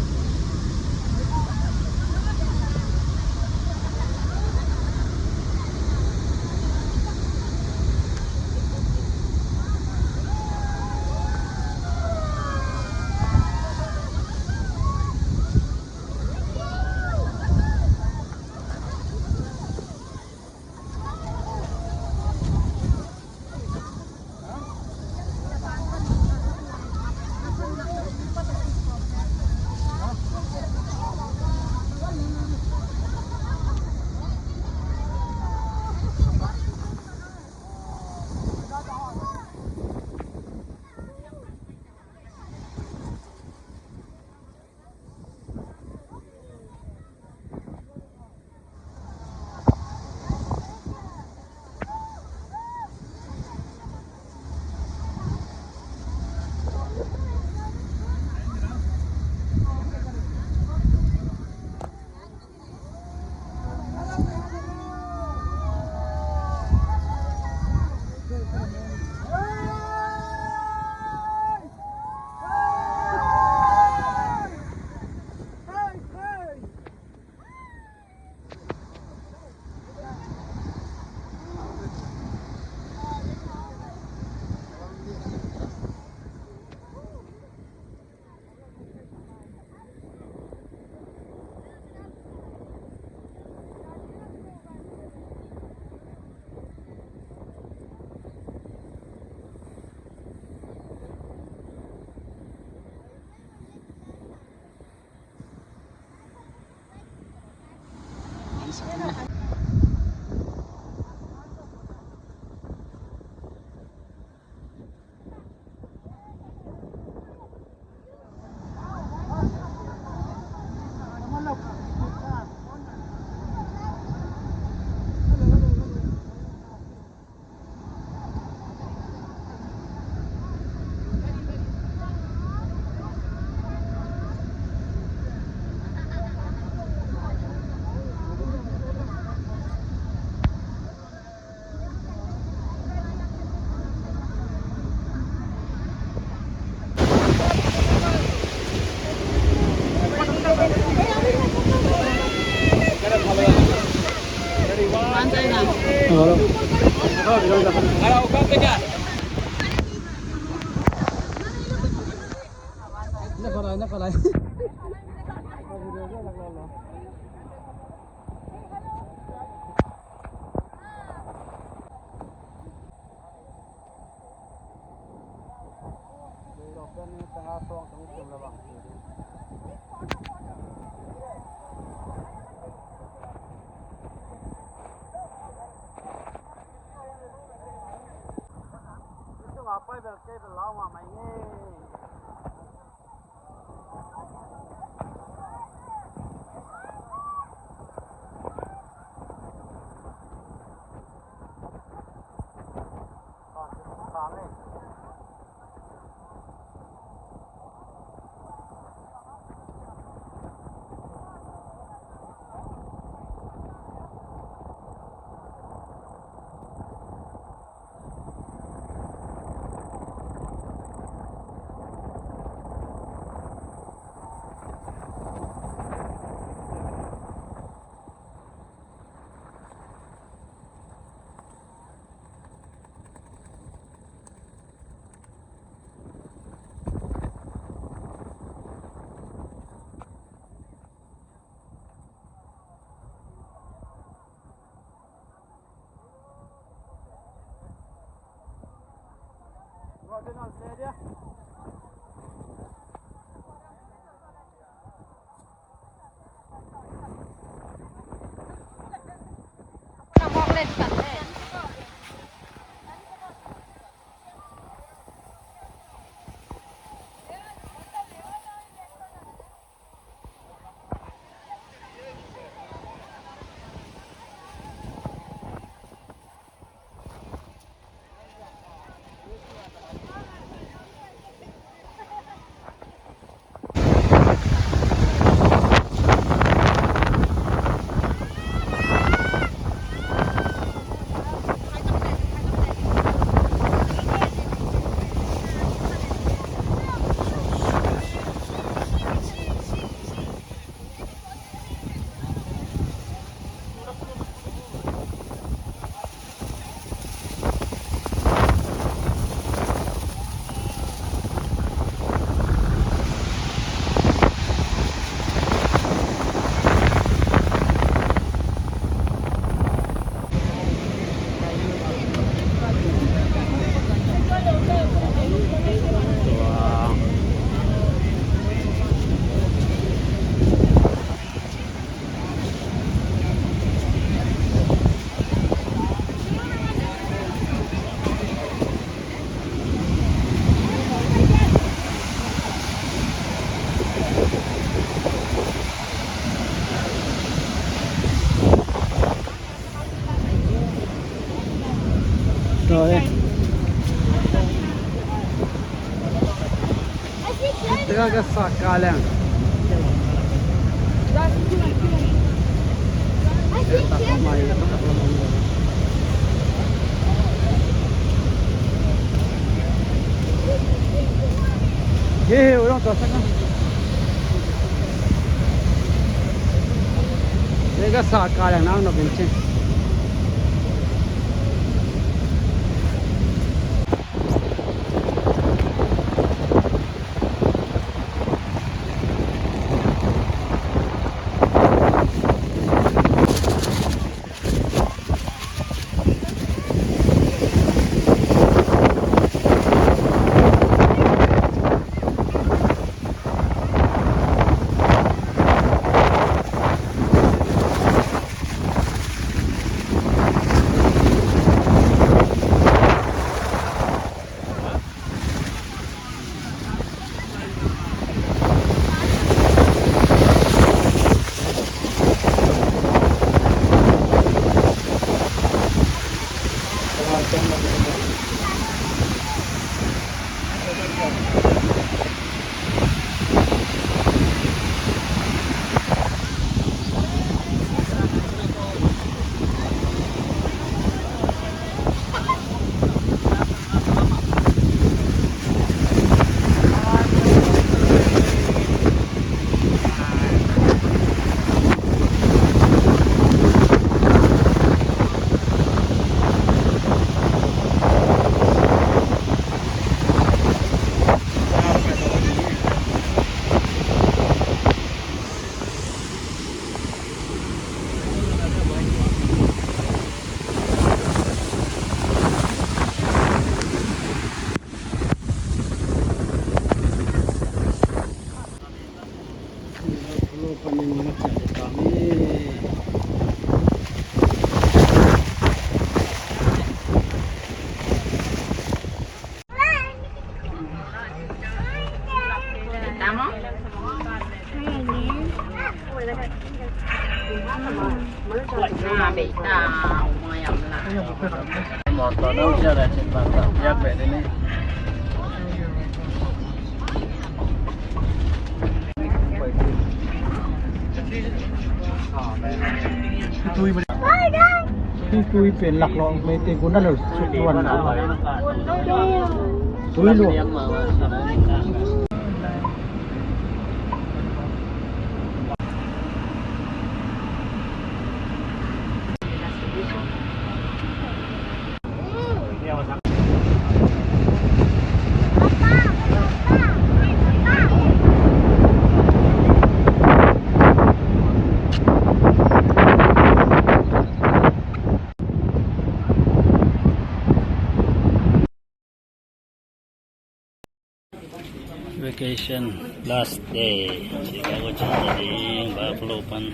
Rồi. Teka ka sa ka leng. He he, orang tak sana. Teka sa ka leng nang no bin chin. Tui pen laklawh mete guna lo suktuan tui lo. Vacation last day. Chicago ciang ding, Buffalo pan.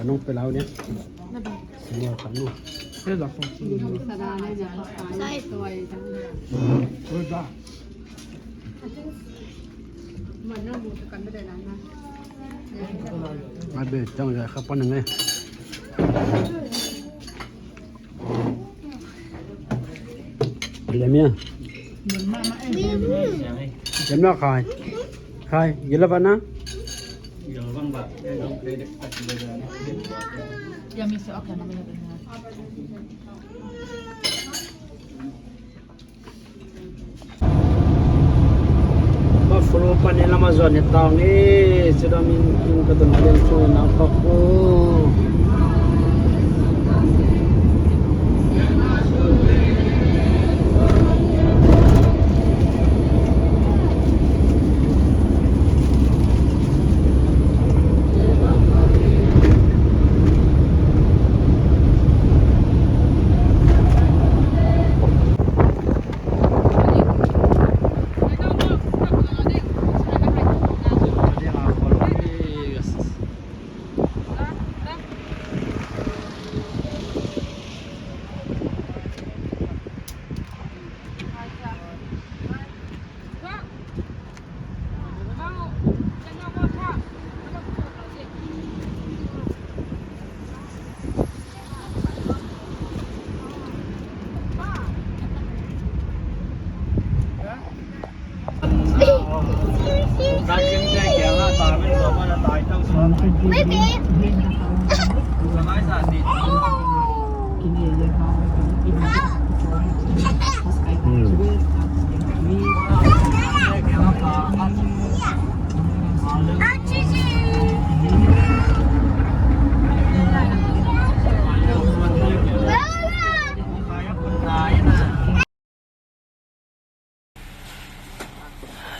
Ka nong pelau ne. Semua kamu. Abe, tang ya kapan ngai. Lemia. Lemia khai. Khai, gila bana? Buffalo panin lam a zuan hi ta ung e, Sydney in ka tun lian thu na pak uh.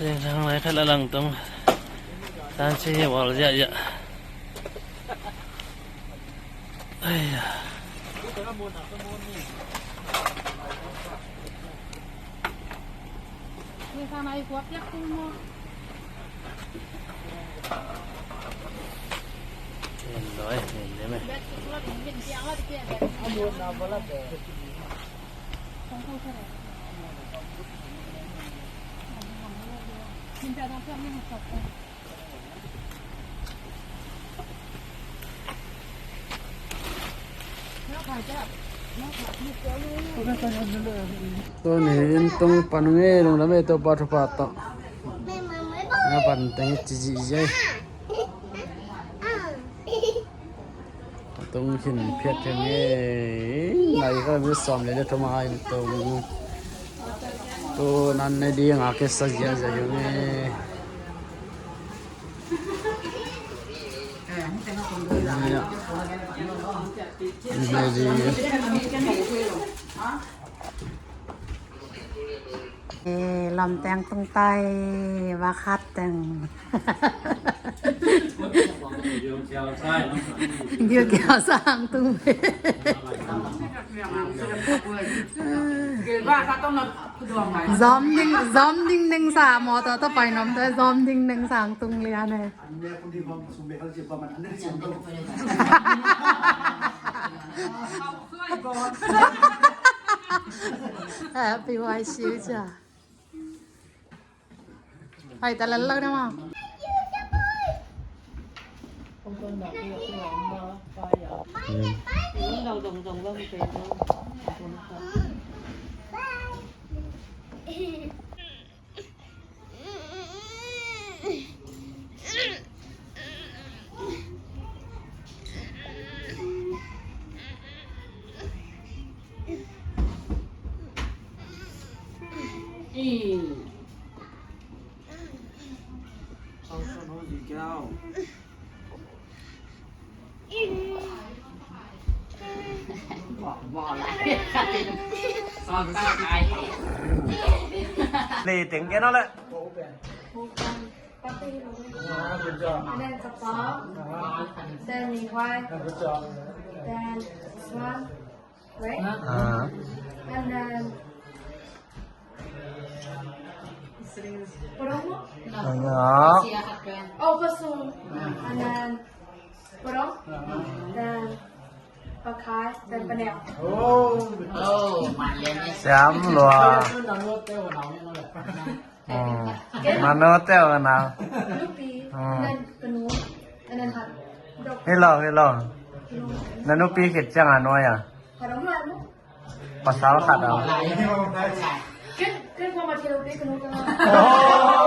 Ding thang lai khat a lang tung. Tan si hi wal ziah ziah. Aiya. Tuni inn tung pan nge, lungdam e Topa thupha tawh. Na pan teng ci zihziah. Tung khin phiat khin nge. Nai ka mi sawm le le thum a inn tung. Tu nan ne ding a kisa ziahziah nge. Eh, lam teng tung tai, va khat teng. Gilkial sang tung. Zom ding, zom ding ding sa mawtaw tawh pai nuam tawh zom ding ding sang tung lian e. Happy Y C cia. Hoih ta lel lo na maw. Lei teng gen ole. And then kapau. Then Ni Huai. Then this one. Right? Ah. And then Purong. Ah. Oh, Pasung. And then Purong. Then Pakai. Then Paneo. Oh. Siam lua. Hmm. Mano teo na. Nupi. Hmm. And then Kanu. And then Hat. Hello, hello. Na nupi khit ciang a nuai a. Hat om lai mu. Pasal khat a. Ken, ken ko ma thil pi kanu ka. Oh.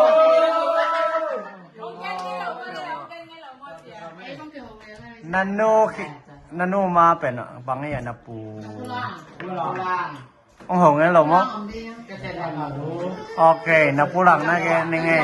Nanu khi, nanu ma pen bang ya na pu. Ong hong en lo mo. Ok, na pu lang na ke ning e.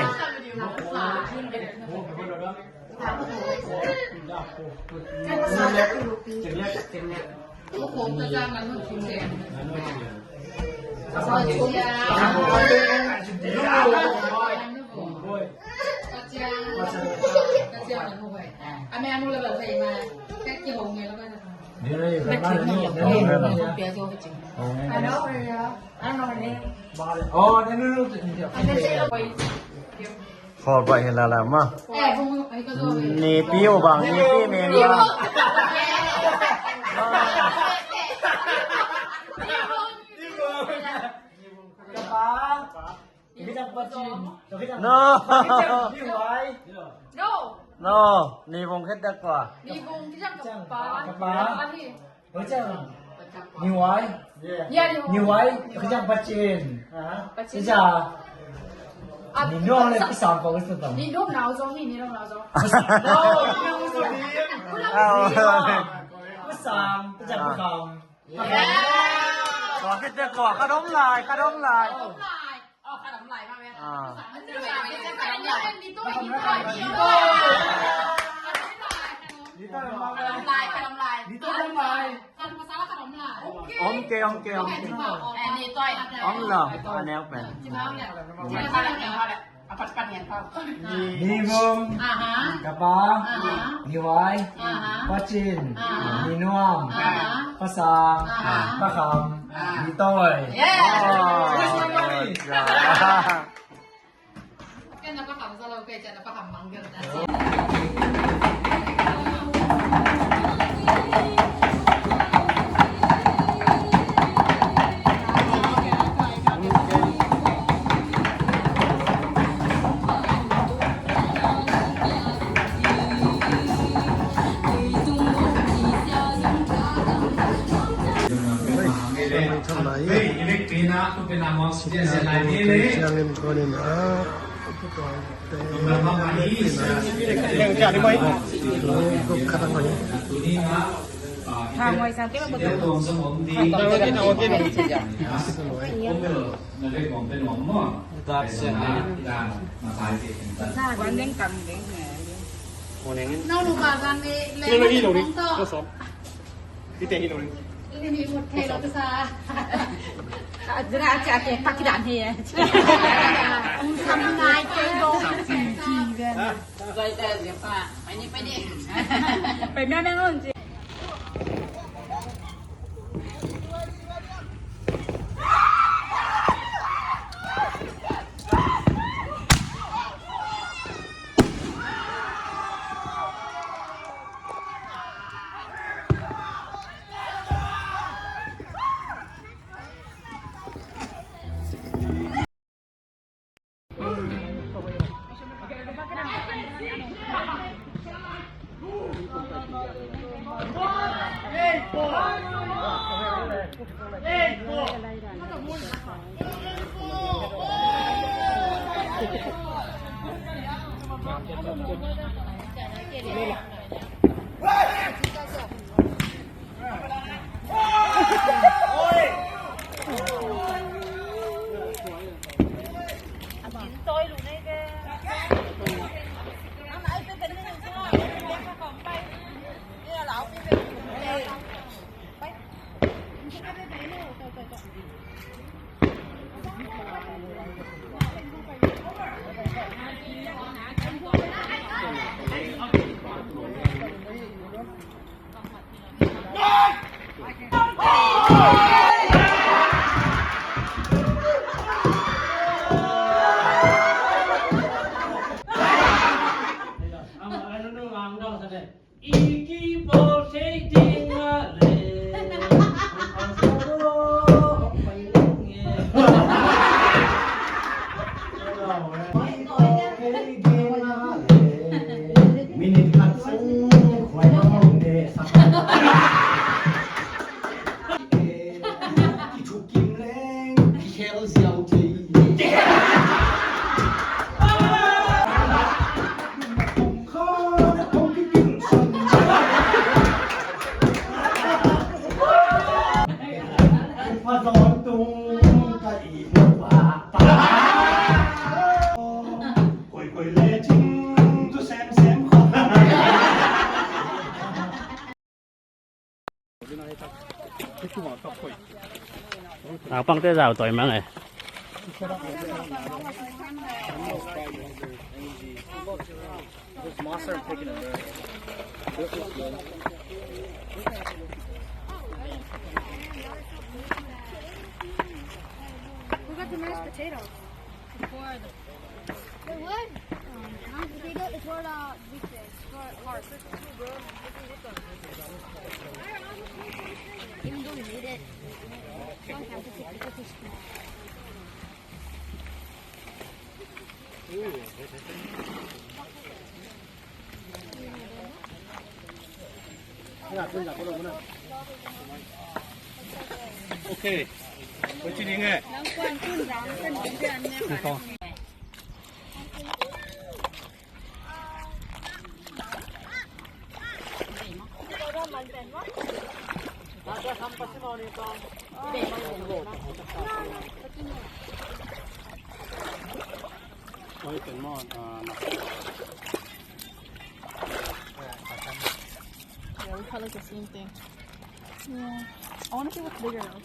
Khawl baih hi lala ma. Ni pi uh bang, ni pi meng bang. No. No. Ni vung khit dak kua. Ni vung khit dak kua. Ni Huai. Ni Huai. Khit dak Pacin. Pacin. Ni Nuam le Pi Sam ko. Ni Nuam nau zong hi, Ni Nuam nau zong. Pi Sam, Pi Sam. Kua khit dak kua, khat om lai, khat om lai. Om ke, om ke, om ke. Om lo, a neu pen. Ni Vung, Kapa, Ni Huai, Pacin, Ni Nuam, Pasang, Pakham, Ni Toi. Limit một thẻ lột xa. Dena aci ake taki dan he. Ung sam ngai kei do. Pai ni, pai ni. Pai mya mya ngon ci. Minute khat sung khuai hong ne sak. Kithuk kim leng kikhel ziau thei. Kong kikim sun. Kipha zawn tung ka i hmuh a pa. Koi koi le cing tu sem sem kho. Naupangte zau tawi mang e. There's monster I'm picking in there. This is good. We got the mashed potatoes. Before the Wait, what? Um, mashed potato is for the weekdays. For, for Even though we made it, sometimes it's, it's too small. Okay. What you doing? Yeah, we probably like the same thing. Yeah. I want to see what's bigger though.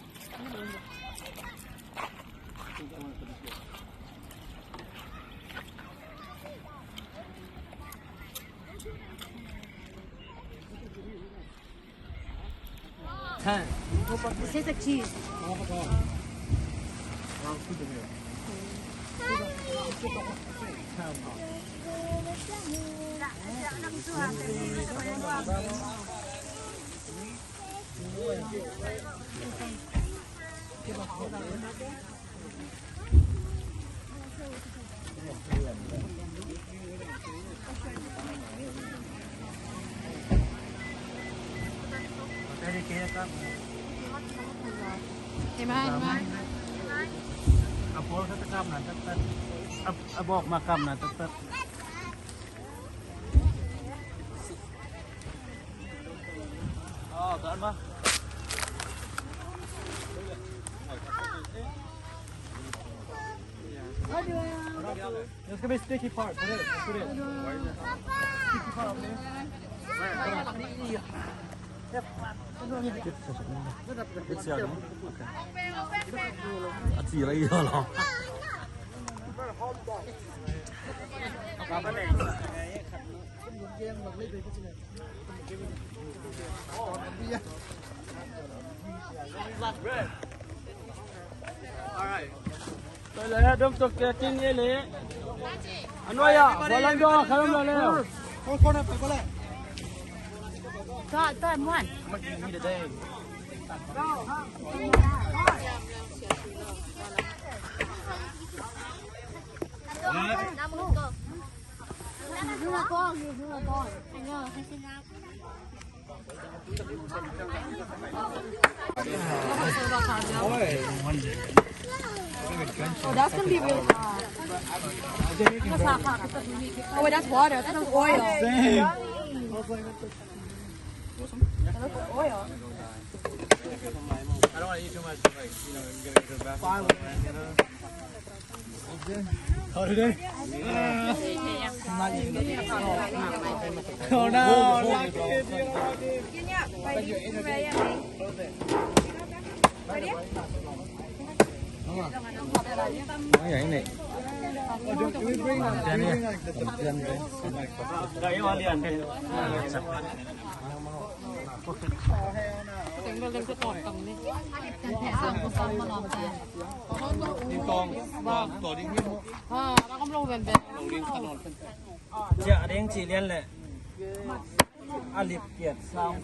This is a cheese. Hi mai, hi mai. A pawl khat a kap na taktak. A, a bawk ma kap na taktak. There's gonna be a sticky part. Put it, put it. Sticky part over there. A ci lai lo. All right. Tua le dom tok kia tin ye le. Anwaya, balang dong khalam la le. Oh, that's gonna be really hot. Oh, wait, that's water. I thought that was oil. Same. That looks like oil. I don't want to eat too much, like, you know, you gotta go to the bathroom. Holiday? Oh, no, not good. Ciah ding ci lian leh a lip kiat sang.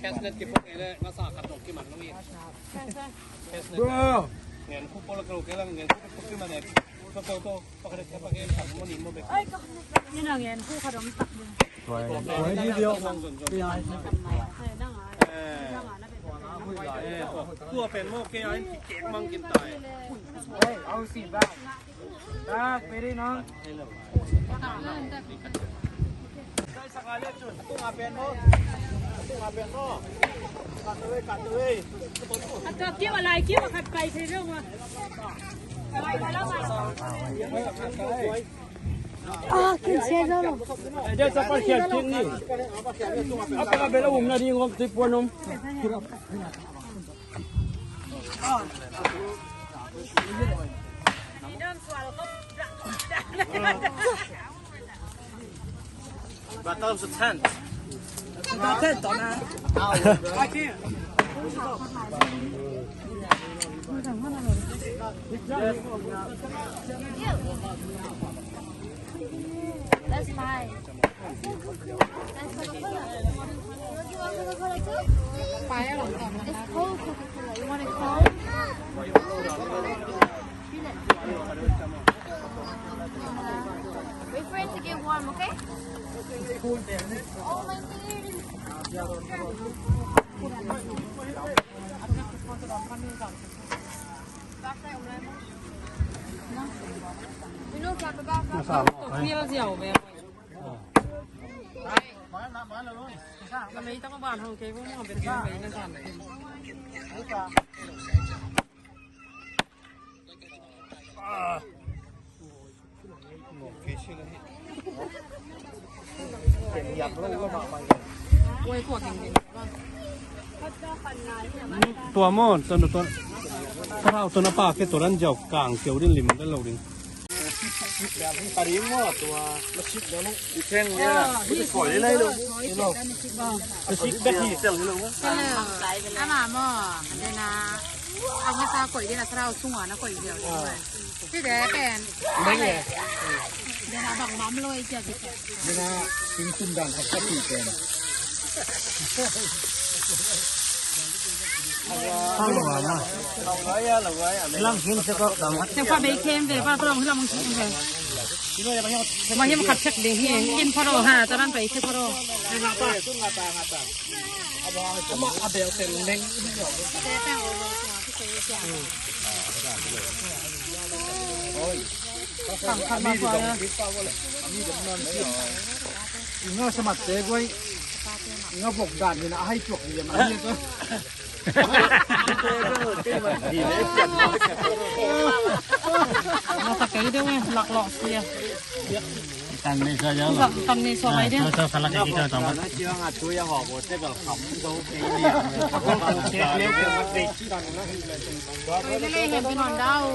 Casnet kiphok ei leh na sa khat dong kiman lo hi. Casnet. Bro. Ngen khu pol kelo kela ngen khu kiman ei. To to to. Pakhat pakhat pakhat mo ni mo bek. Ni na ngen khu khat dong tak ding. Tua pen mo kei a in kikek mang kin tai. Hey, I'll see you back. Back, pwede no? Tua kiu a lai kiu a khat pai thei lo ma. Ah, can share lo. Dia sa pa share kin ni. Apa ka bela um na di ngom ti puan um. But that was a tent. It's not a tent, dumbass. I can't. That's mine. It's cold Coca-Cola. You want it cold? Wait for it to get warm, okay? Oh, my ears. Tua maw, tua, tua, Thlarau tua na pa ke tua dan ziau kang keu din lim dan lo ding. Ka ding maw, tua na sik dan lo. I theng ya. I koi lai lo. I lo. Ka sik dan hi. Ama maw, dena. Ang sa koi dena Thlarau sunga na koi ziau. Ci de pen. Bang e. Dena bang mam lo e ci a ci. Dena ting sum dan khat ka ci pen. Hang lo ma. Lam hin se ko dam. Te pa bei kem ve pa pro lam hin kem ve. Ma hin khat check ding hi. In pro ha ta ran pai ke pro. Ama a bel tel neng. Nga sa mat te guai. Nga bok dan ni na hai chuak ni ma ni ko. Nga sa kei de we lak lok sia. Kan ni sa jang. Kan ni sa mai dia. Sa sa la ke kita tong. Oi, le le hem bi non dau.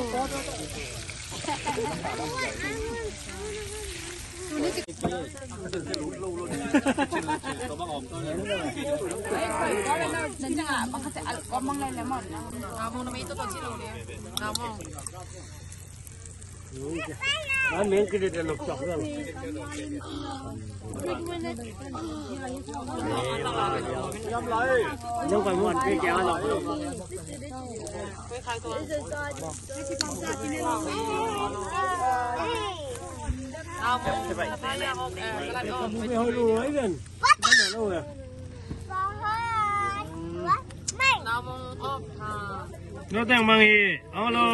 Lo teng bang hi. Olo.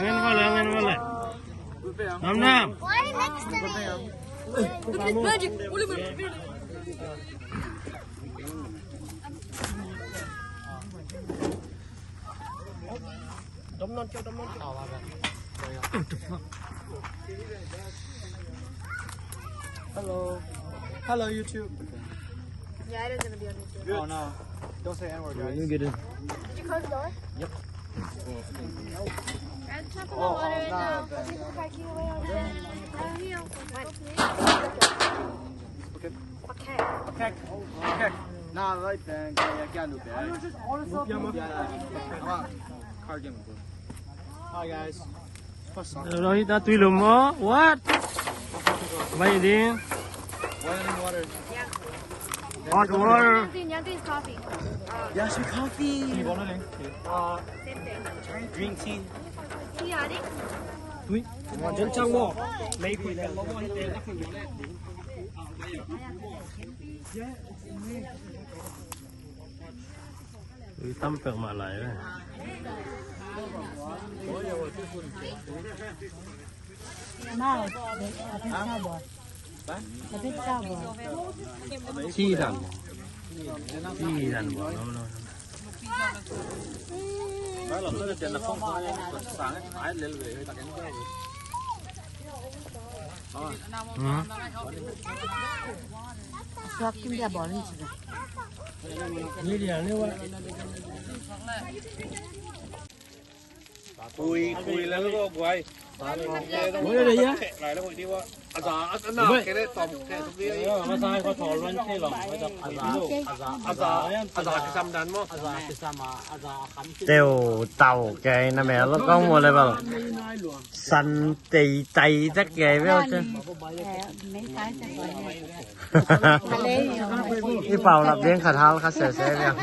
Ngen vale, ngen vale. Nam nam. Hello. Hello, YouTube. Yeah, it is gonna be on YouTube. Oh, no. Don't say N-word, guys. You get it. Did you close the door? Yep. Oh, oh, no, no. Okay. Okay. Okay. Nah, right then. Yeah, yeah, can't do that. Yeah, yeah. Come on. Card game. Hi, guys. Rohit, a tui lum maw? What? Mai ding. Boiling water. Hot water. Yang Tin, Yang Tin is coffee. Yes, coffee. Uh, same thing. Green tea. Tea, I think. Tui. Chen chang maw? Mei kui kan lo maw? Ui, tam peuhmah lai ve. Mau, a pet sa bua. A pet sa bua. Ci dan bua. Ci dan bua. Hmm. Suak kim dia bawlin ci. Ni dia ni wa. Kui, kui lel ko guai. Kui lel ya. Lai lel ko di wa. Aza, aza na kene tom ke tu di. Aza, aza, aza, aza kisam dan mo. Aza kisam a, aza kam. Teu tau ke na me lo kong mo le bal. San tei tai tak ke bel chen. I pau lap ding khat hal khat se se bel.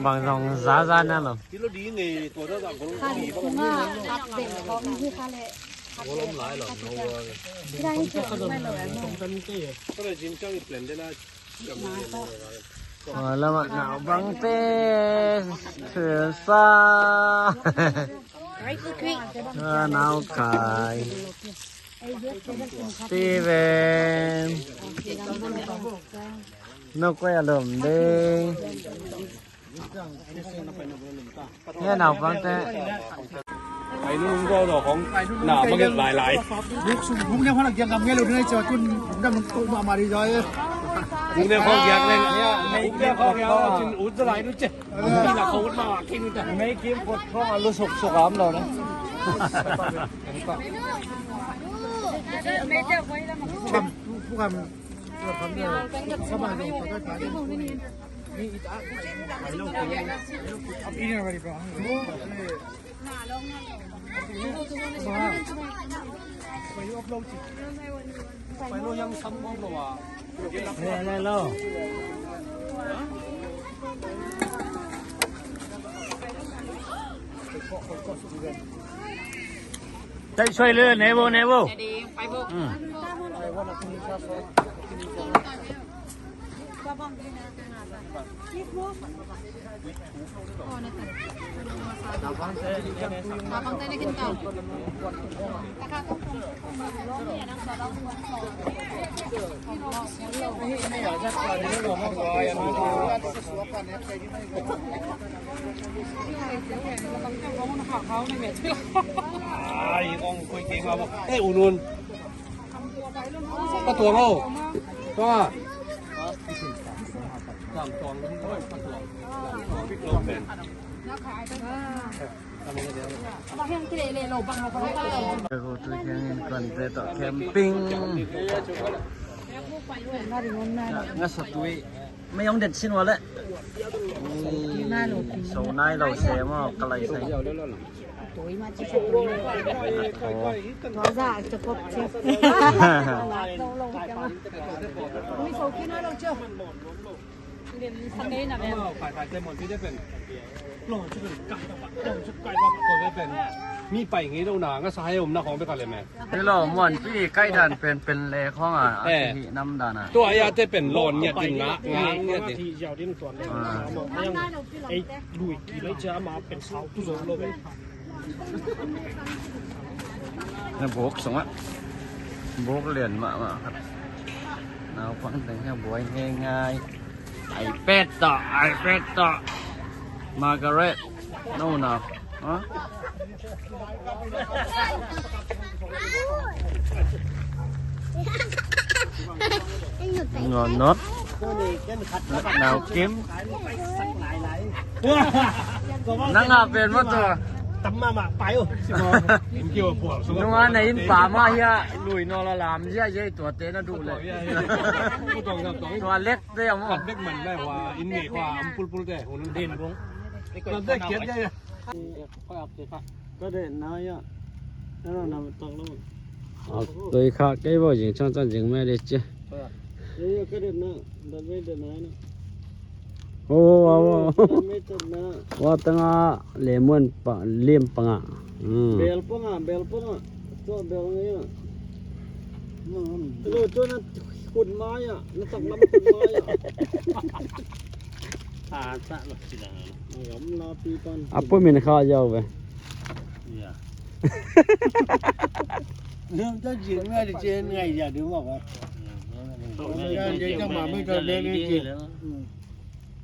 Bang zong zaza na lo. Lamah naupangte, Theresa. Nau Khai. Steven. Nau Khai a lom ding. Hia naupangte. Ai, nung go lo kong na ma gel lai lai. Buk sung buk ne hona giang ngam ngelo ne cha kun dam nung tu ma ma ri jai. Buk ne kong giang ne. Buk ne kong giang chin ut lai nu che. Ni la kong ut ma wa king ut. Mei kim pot kong a lu suk suk am lo ne. Buk am. Tei suai le, nebo, nebo. Ai, ong koi kei ma bo. Eh, unun. Pa Tuang o. Tuang a. Tam Tuang. Pa Tuang. Tuang pen. Ko tu kiang in kuante tawh camping. Nga sa tui. Mei hong det sin ua leh. So nai lo se maw, ka lai sai. Mi pai ngei lo na, nga sa hai om na khong bek a lem e. Hi lo, muanpi kai dan pen, pen le khong a, a, eh, hi nam dan a. Tua ya te pen lon ngiat din nga, nga ngiat din. Ah. Ei, lui ki lai cha ma pen sau tu zo lo ve. Na buk sung ah. Buk lian mahmah. Naupang teng hiang buai ngeingai. iPad tawh, iPad tawh. Margaret. No, no. Ha? Ngon not. Nau Kim. Nang a pen maw tua. Tam mahmah pai uh. Nunga na inn pa mah hiah lui nawn la lam ziahziah, tuate na duh leh. Tua lek te a maw. Ka det na ia. Ka det na ia. A, tui kha kei bo, zing chang chang zing me de che. Ka det na, dat me det na na. O, o, o, o. Dat me det na. Wa tanga lemon pa, lem panga. Hmm. Bel panga, bel panga. Tua bel ngai a. Lo tua na khut mai a, na tak lam khut mai a. A, sa lo sila. Ai, om na pi pan. A pu min kha yau ve. Ya. Nang ta jin ngai di chen ngai ya du ma wa. Nang ta jin ngai di chen.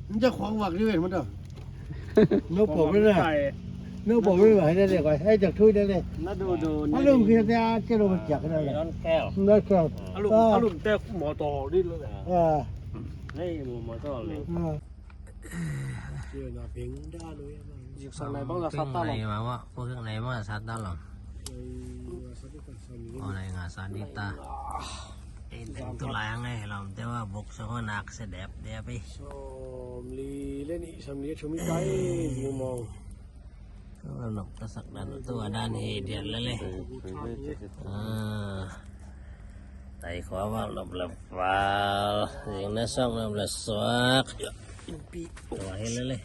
Nang ta khong wak di ve ma ta. Nau pom ve na. Nau pom ve na, hai na le, hai jak thui na le. Na du du. A lum kia ta, che lo ma jak na le. Nau keo. A lum, a lum te motor di lo le. A. Nei motor le. A. Zik sang nai bang la sat ta lo. Nei ma wa, ko zik nei ma sat ta lo. O nei nga sat di ta. Ei, teng tu lai ang ei lom te wa bok so ko nak se dep dep ei. Som li le ni, som li chumi tai ni mong. Nop ta sak dan tu a dan he diat le le. A. Tai khua val nop le val. Zing na song nop le suak. Tua hi le le.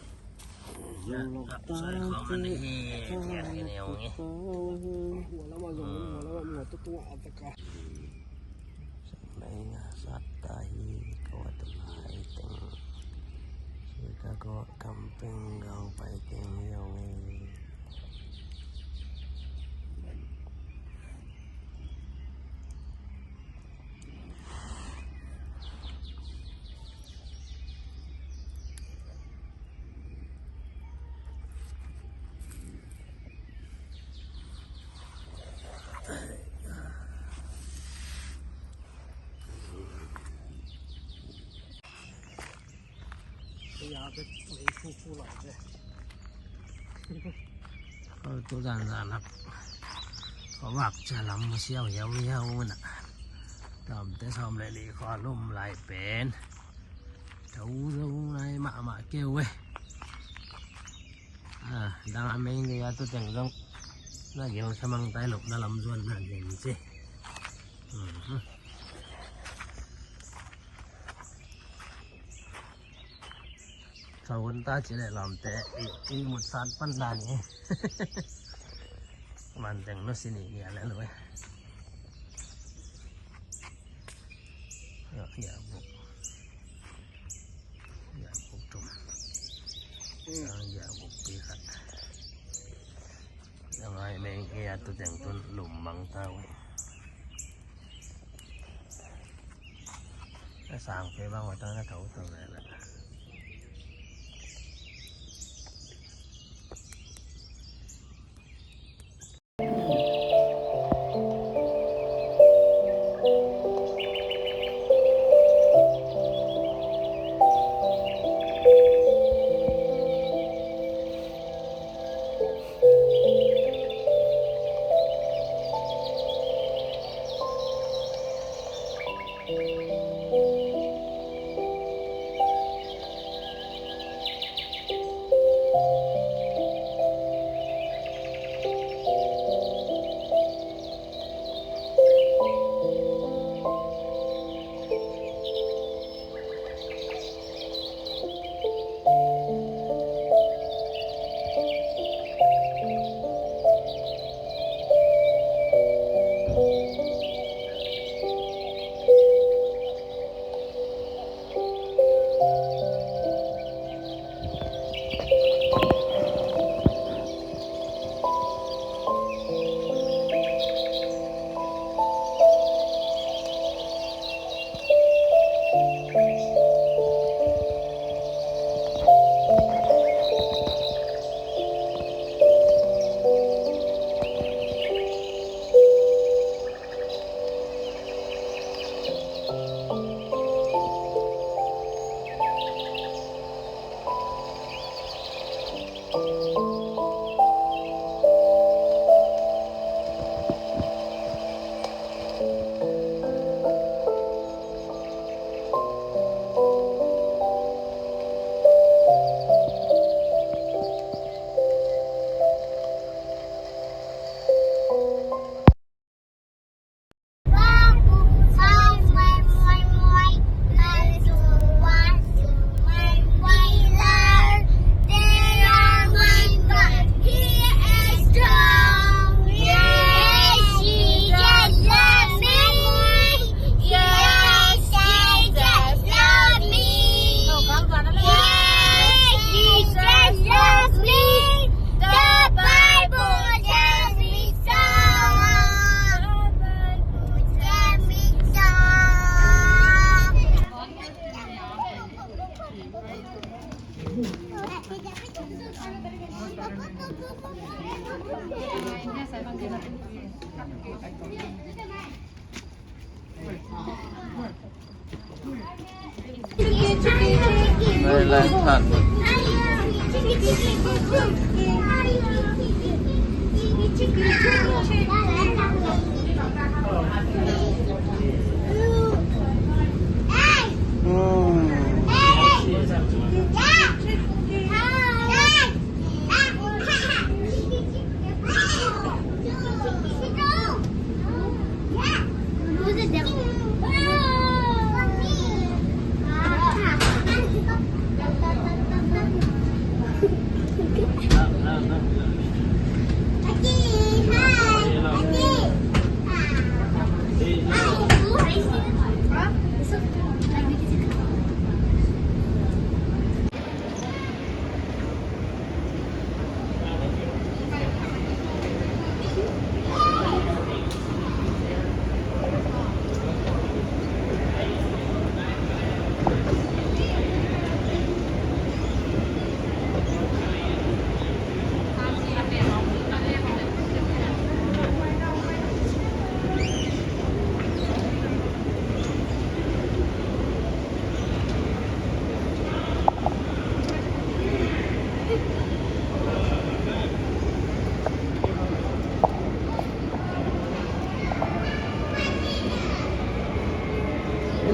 Camping go pai teng hi ong e. Ko tu zan zan nak. Ko vak cha lam ma siau hiau hiau na. Tam te som le li ko lum lai pen. Tau zong nai mahmah keu e. A, dang a meng kei a tu teng zong. Na gel samang tai lop na lam zuan na gel se. Sawun ta ci le lam te i, i mut sat pan dan i. Man teng no sini ni a le lo e. Ya, ya, bu. Sang ya bukpi khat. Yang ai meng e atu teng tun lum mang tau. Sang pe bang watang na tau tau na la.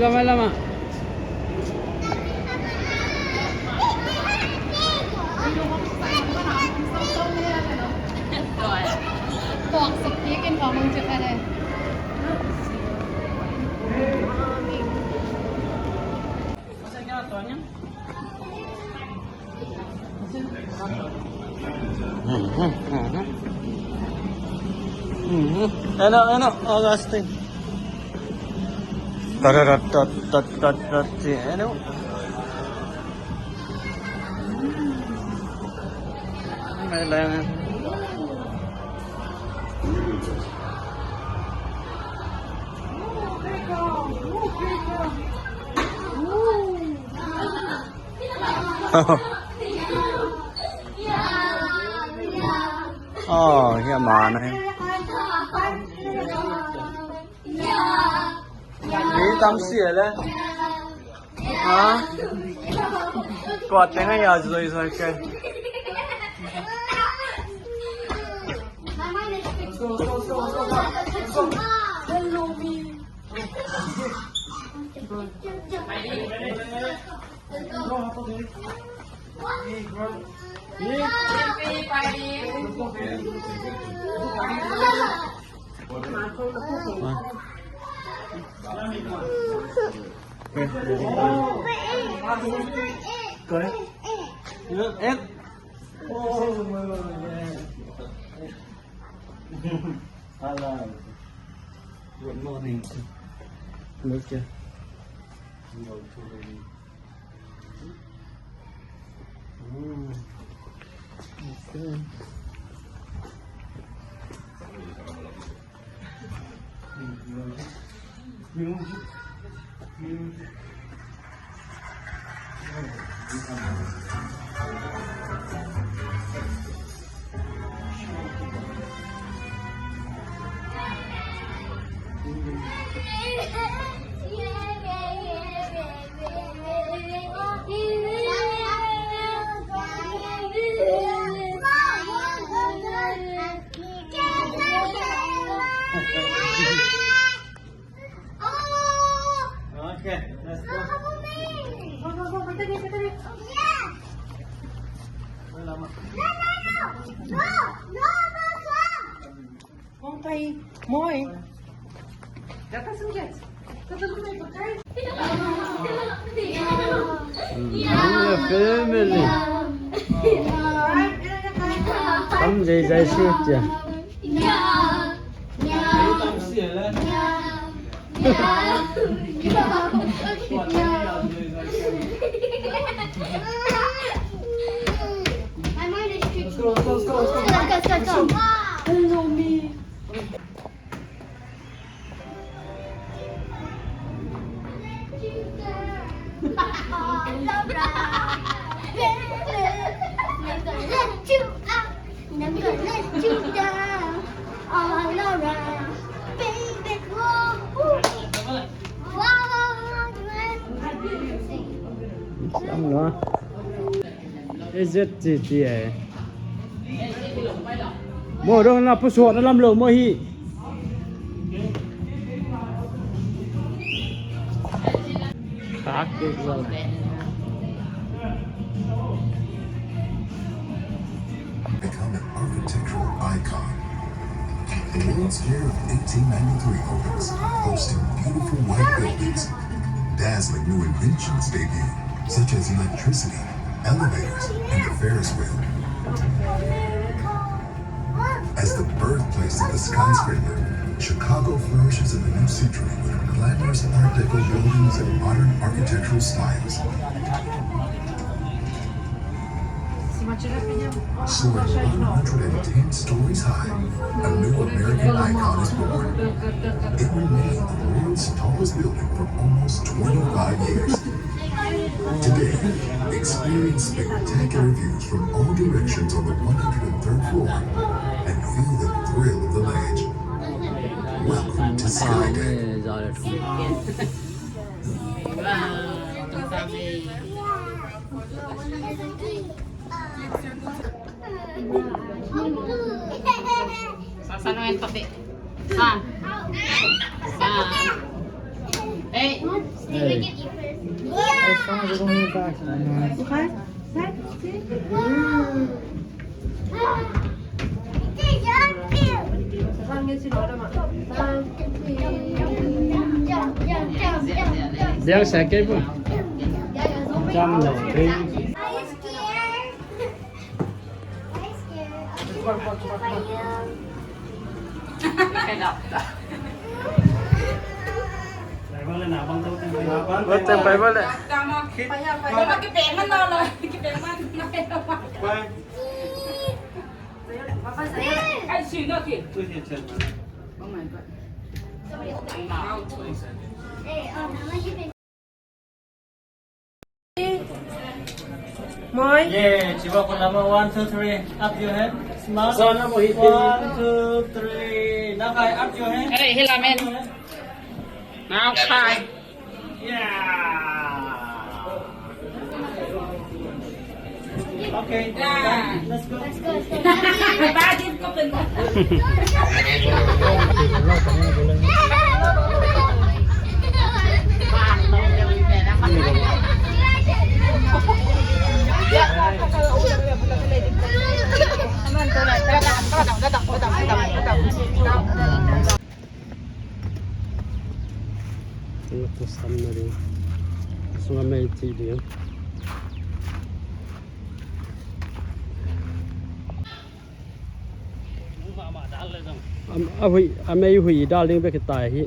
Lama, lama. Toxic, you can come into Eno, eno, Augustine. Tat, tat, tat, eno. Ồ, hiam mà này. Mỹ tâm xỉa lên. Hả? Quạt tiếng Anh à, rồi rồi kìa. Hello. Good morning. Look here. Mm. Okay. Okay, let's go. Go, go, go, go, go, go. Kong pai moi. Mm, family. Tam zai zai si tia. Let's go, let's go, let's go, let's go. Follow me. Never let you out, never let you down. All around, baby, whoa, whoa. Whoa, whoa, whoa, whoa. Song no. A Z T T A. Maw dong na pusuak na lam lo maw hi. Khak kik lo. Become an architectural icon. The World's Fair of eighteen ninety-three opens, boasting beautiful white buildings. Dazzling new inventions debut, such as electricity, elevators, and the Ferris wheel. As the birthplace of the skyscraper, Chicago flourishes in the new century with glamorous Art Deco buildings and modern architectural styles. Soaring one hundred and ten stories high, a new American icon is born. It remained the world's tallest building for almost twenty-five years. Today, experience spectacular views from all directions on the one hundred and third floor and feel the thrill of the ledge. Welcome to Skydeck. Sa, sa, no, en tope. Sa. Sa. Hey. Hey. Biang sa kei pun. Jam lo, baby. Bai bang le na bang to. Bai bang le. Bai bang le. Bai bang le. Bai bang le. Bai. Moi. Yeah, chiwa ko lama, one, two, three. Up your hand. Smile. One, two, three. Nakai, up your hand. Hey, hilamen. Now kai. Yeah. Okay. Let's go. Tua sam na ding. Sungah mei cih ding. A, a hui, a mei hui dal ding bek hi ta hi.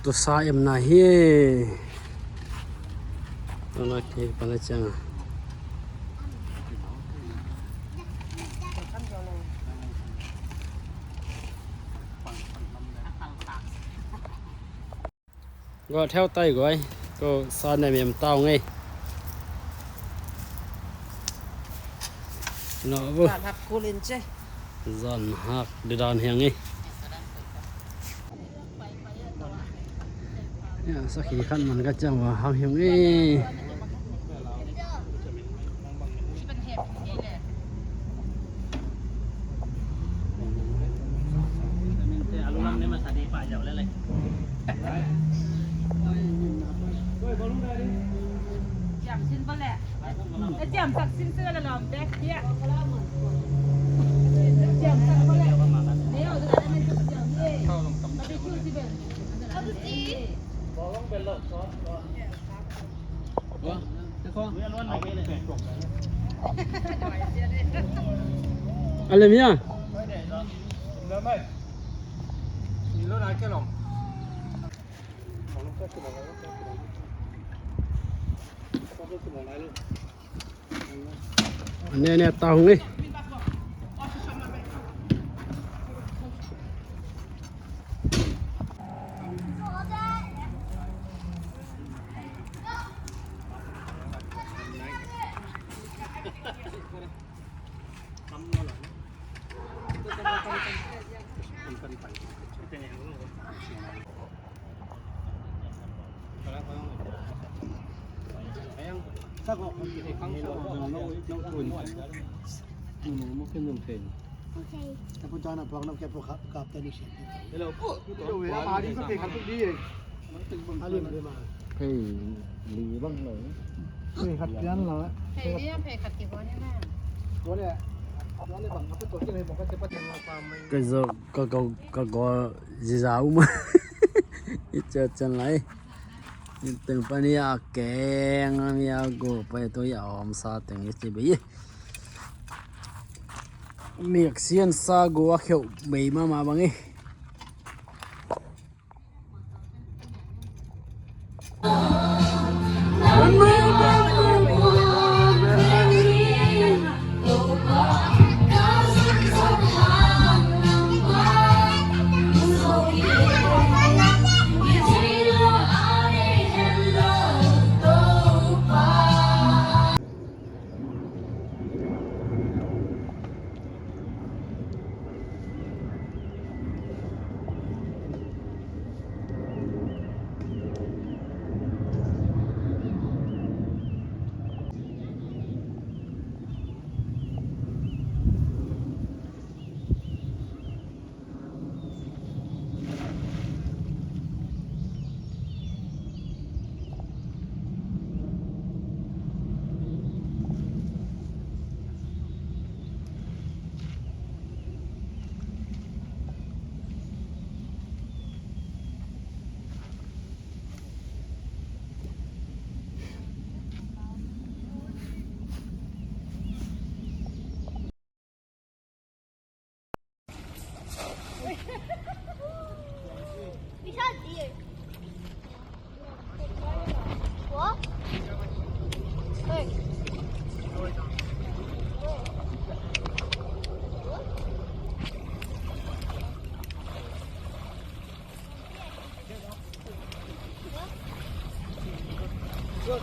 Tusa em na hi. Ana ke pana chang. Gua theo tai guai. Ko sa nem em tau ngei. No bu. Zan hak kulin che. Zan hak di dan hiang ngei. Ya, sakhi khat man ka ciang wa ham hiam e. A lem hia? Nè nè, tao hung đi. Phei li bang lo. Phei khat pian lo. Phei li, phei khat ki bang ni na. Ka zo, ka, ka, ka go ziza um. I cha chan lai. Teng pani a keng ami a go pa to ya om sa teng i chi be. Miak sian sa go a kheu bei mama bang i.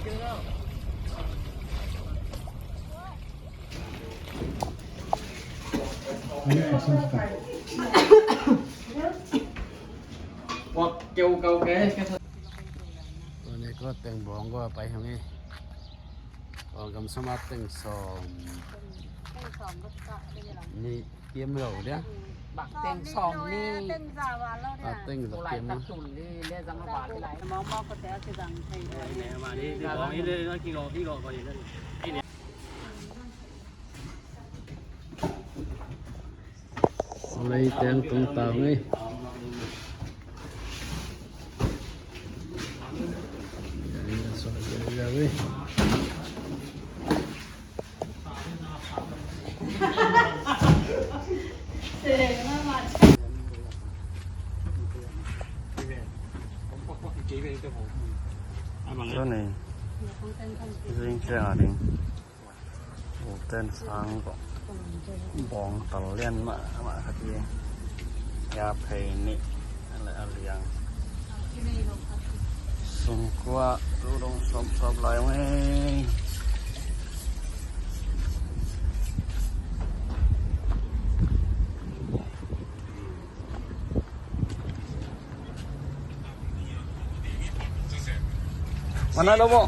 Ua keu kau ke. Tua ni ko teng bawng ko a pai hang e. Ua gam sama teng sawm. Teng sawm bek ka, ni piam lo dia. Bak teng sawm ni. Teng za wa lo dia. Bak teng za piam ni. Tulai tak tul ni, le zang wa lai. Mawng mawng ko te a kizang thei. Lei teng tung tau ngei. Tua ni, zing ciang a ding. Uten sang ko. Bawng tal lian mahmah khat hi. Yaphei nih le a liang. Sungkua tu dong sawpsawp lai ung ei. Mana lo mo?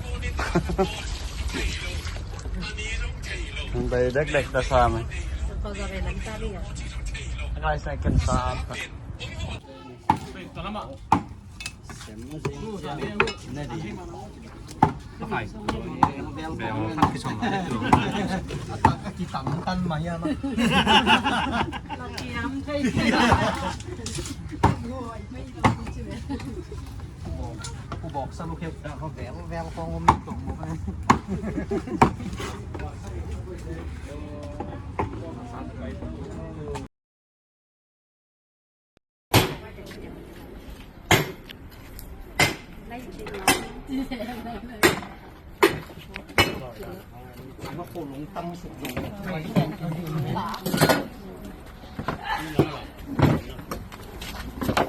Bai dek dek ta sa me. Guys, I can sa.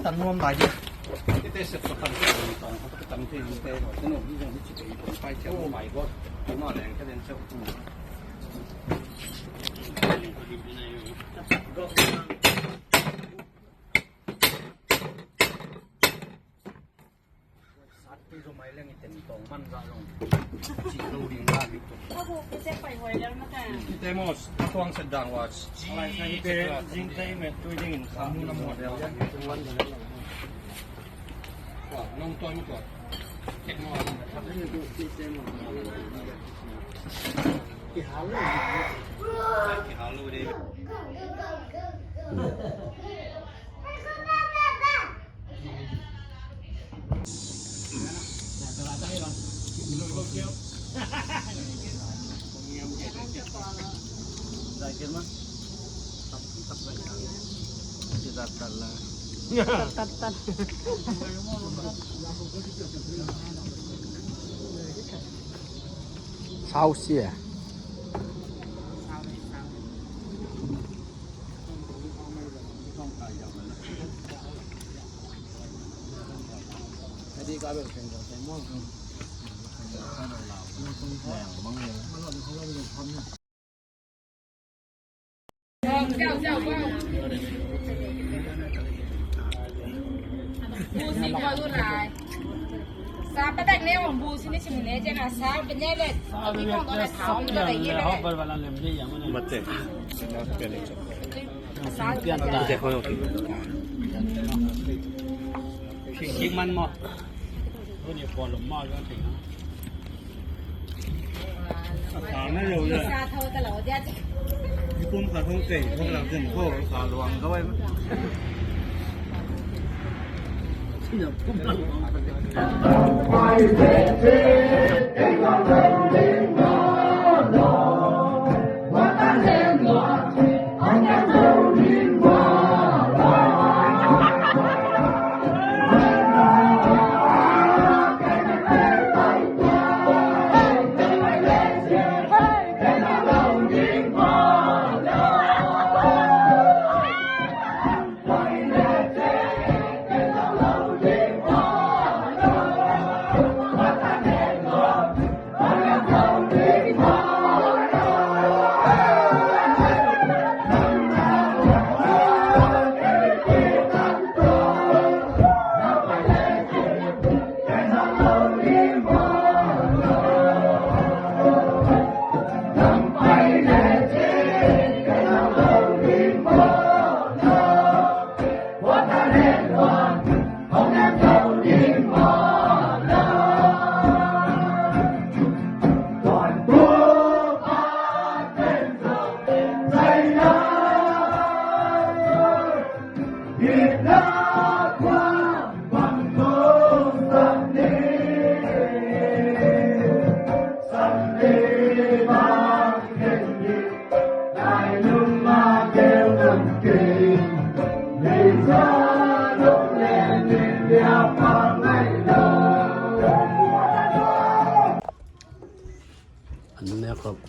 Tan nuam lai hi. Tete sep ko tan ko tan ko tan te te ko te no ni jong ni chi pe ko pai te. Oh my God. Ko ma leng ka den chau. Sat pi zo mai leng i ten tong man za zong. Ci lo ding la bik tuk. Ka bu pi se pai huai lel na ka. Ite mos, a tuang set dang wa. Ite zing te me tui ding in sa. Amu na mo del ya. Wa, nong toi mo toi. Tek mo. Ki hal lo. Ki hal lo de. Sausia.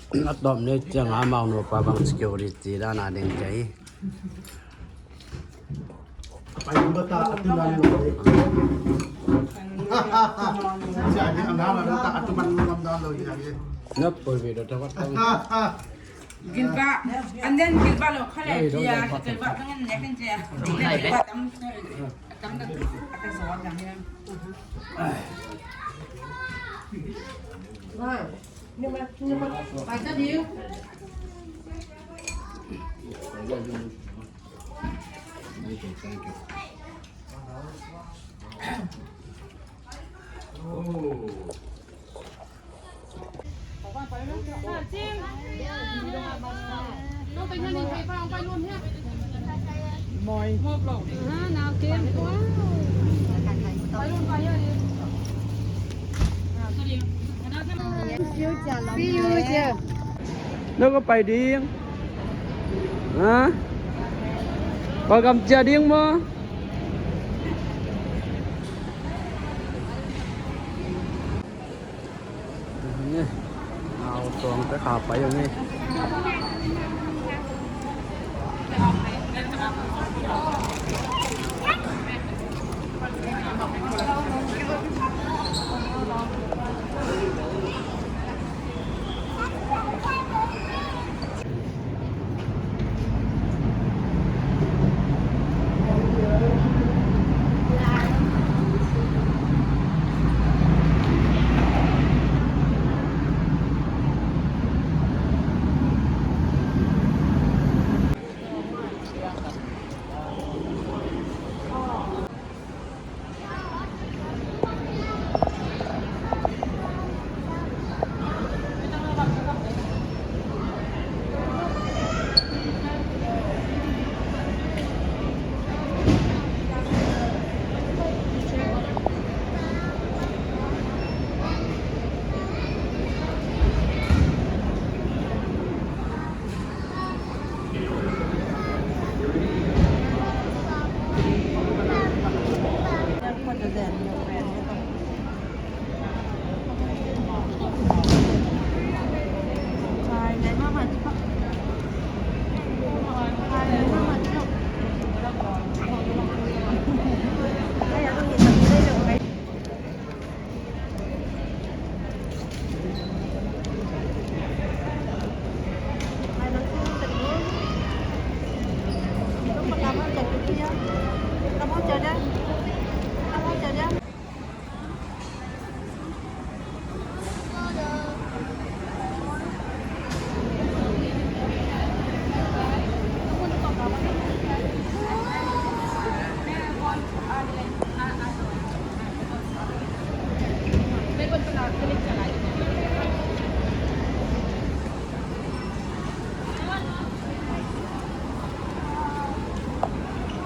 A tawp ni ciang a amau nupa bang security dan a ding kei. Pai nuam ta a tu nan lo. Sia ni a na la ta a tu man nuam dan lo ya ye. Na poi ve do ta wat. Gilbert, and then Gilbert lo kha le ya, Gilbert bang en nek en cia. Tam tam tam so ya. No ka pai ding. Ha? Welcome cia ding maw? Nau tuang te kha pai ong e.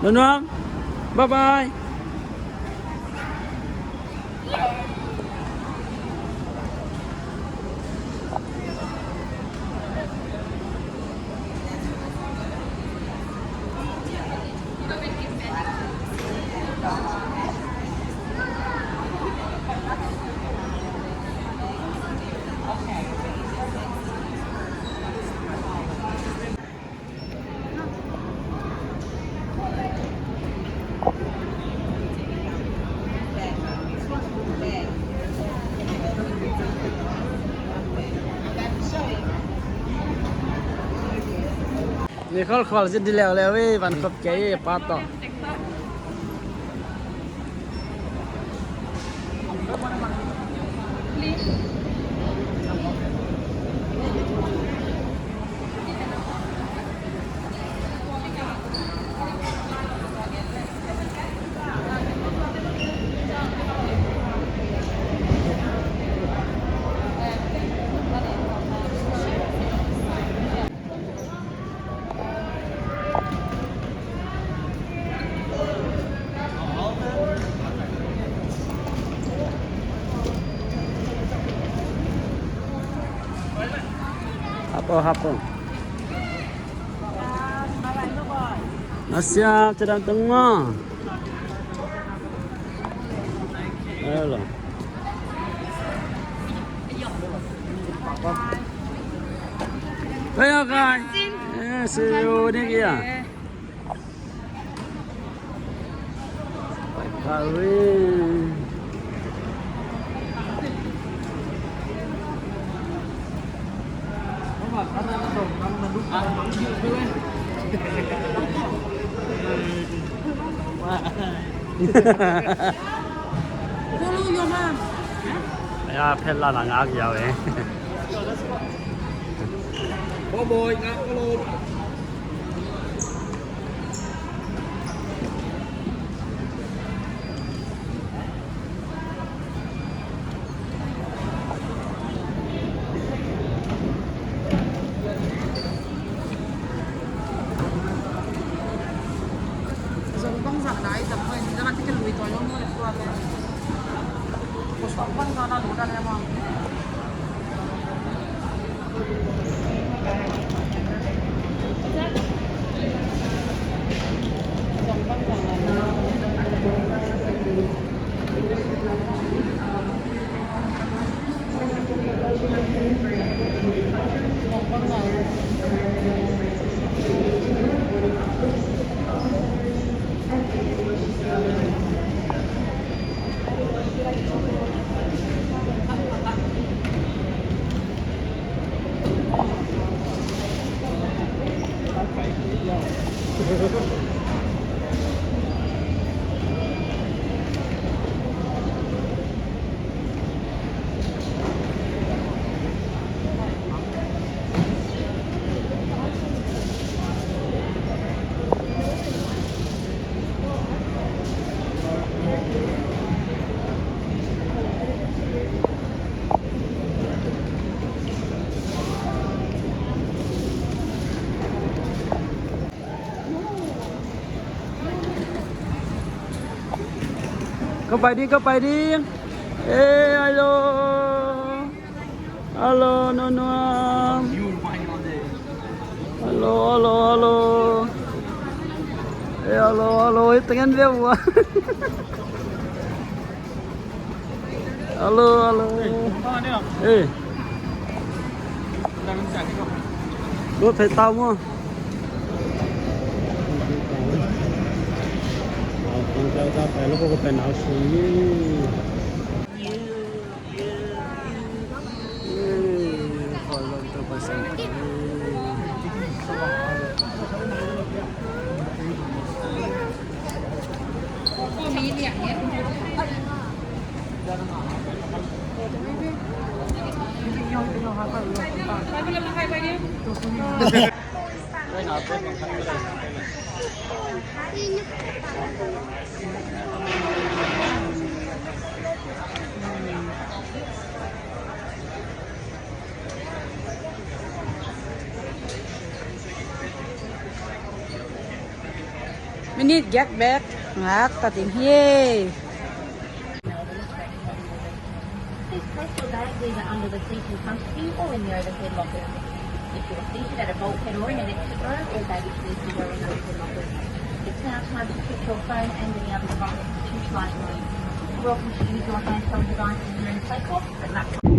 Nuam nuam. Bye bye. Ni kholkhol zin di leuleu i van khop kei i pa tawh. Hapo, hapo. Nasiap, cadam tengah. Ayolah. Hei, Akai. Eh, see you next year. Bye, Karen. Follow your mom. Aya, phet la la ngak yau e. Boy, ngak follow. Zong bang zah lai zah mai zah ti ke lui toi lo mo le tua te. Ko sa bang zah na lu da le mo. Kau pai ding, kau pai ding. Eh, hello. Hello, Nunuam. Hello, hello, hello. Eh, hello, hello. Eh, tengen dia buat. Hello, hello. Eh. Lo thei tau mo. Minute giat bek ngak ta ding hi. Please place your bags either under the seat in front of you or in the overhead lockers. If you are seated at a bulkhead or in an exit row, all baggage needs to go in overhead lockers. It's now time to switch your phone and any other device to flight mode. You're welcome to use your handheld devices during takeoff, but laptop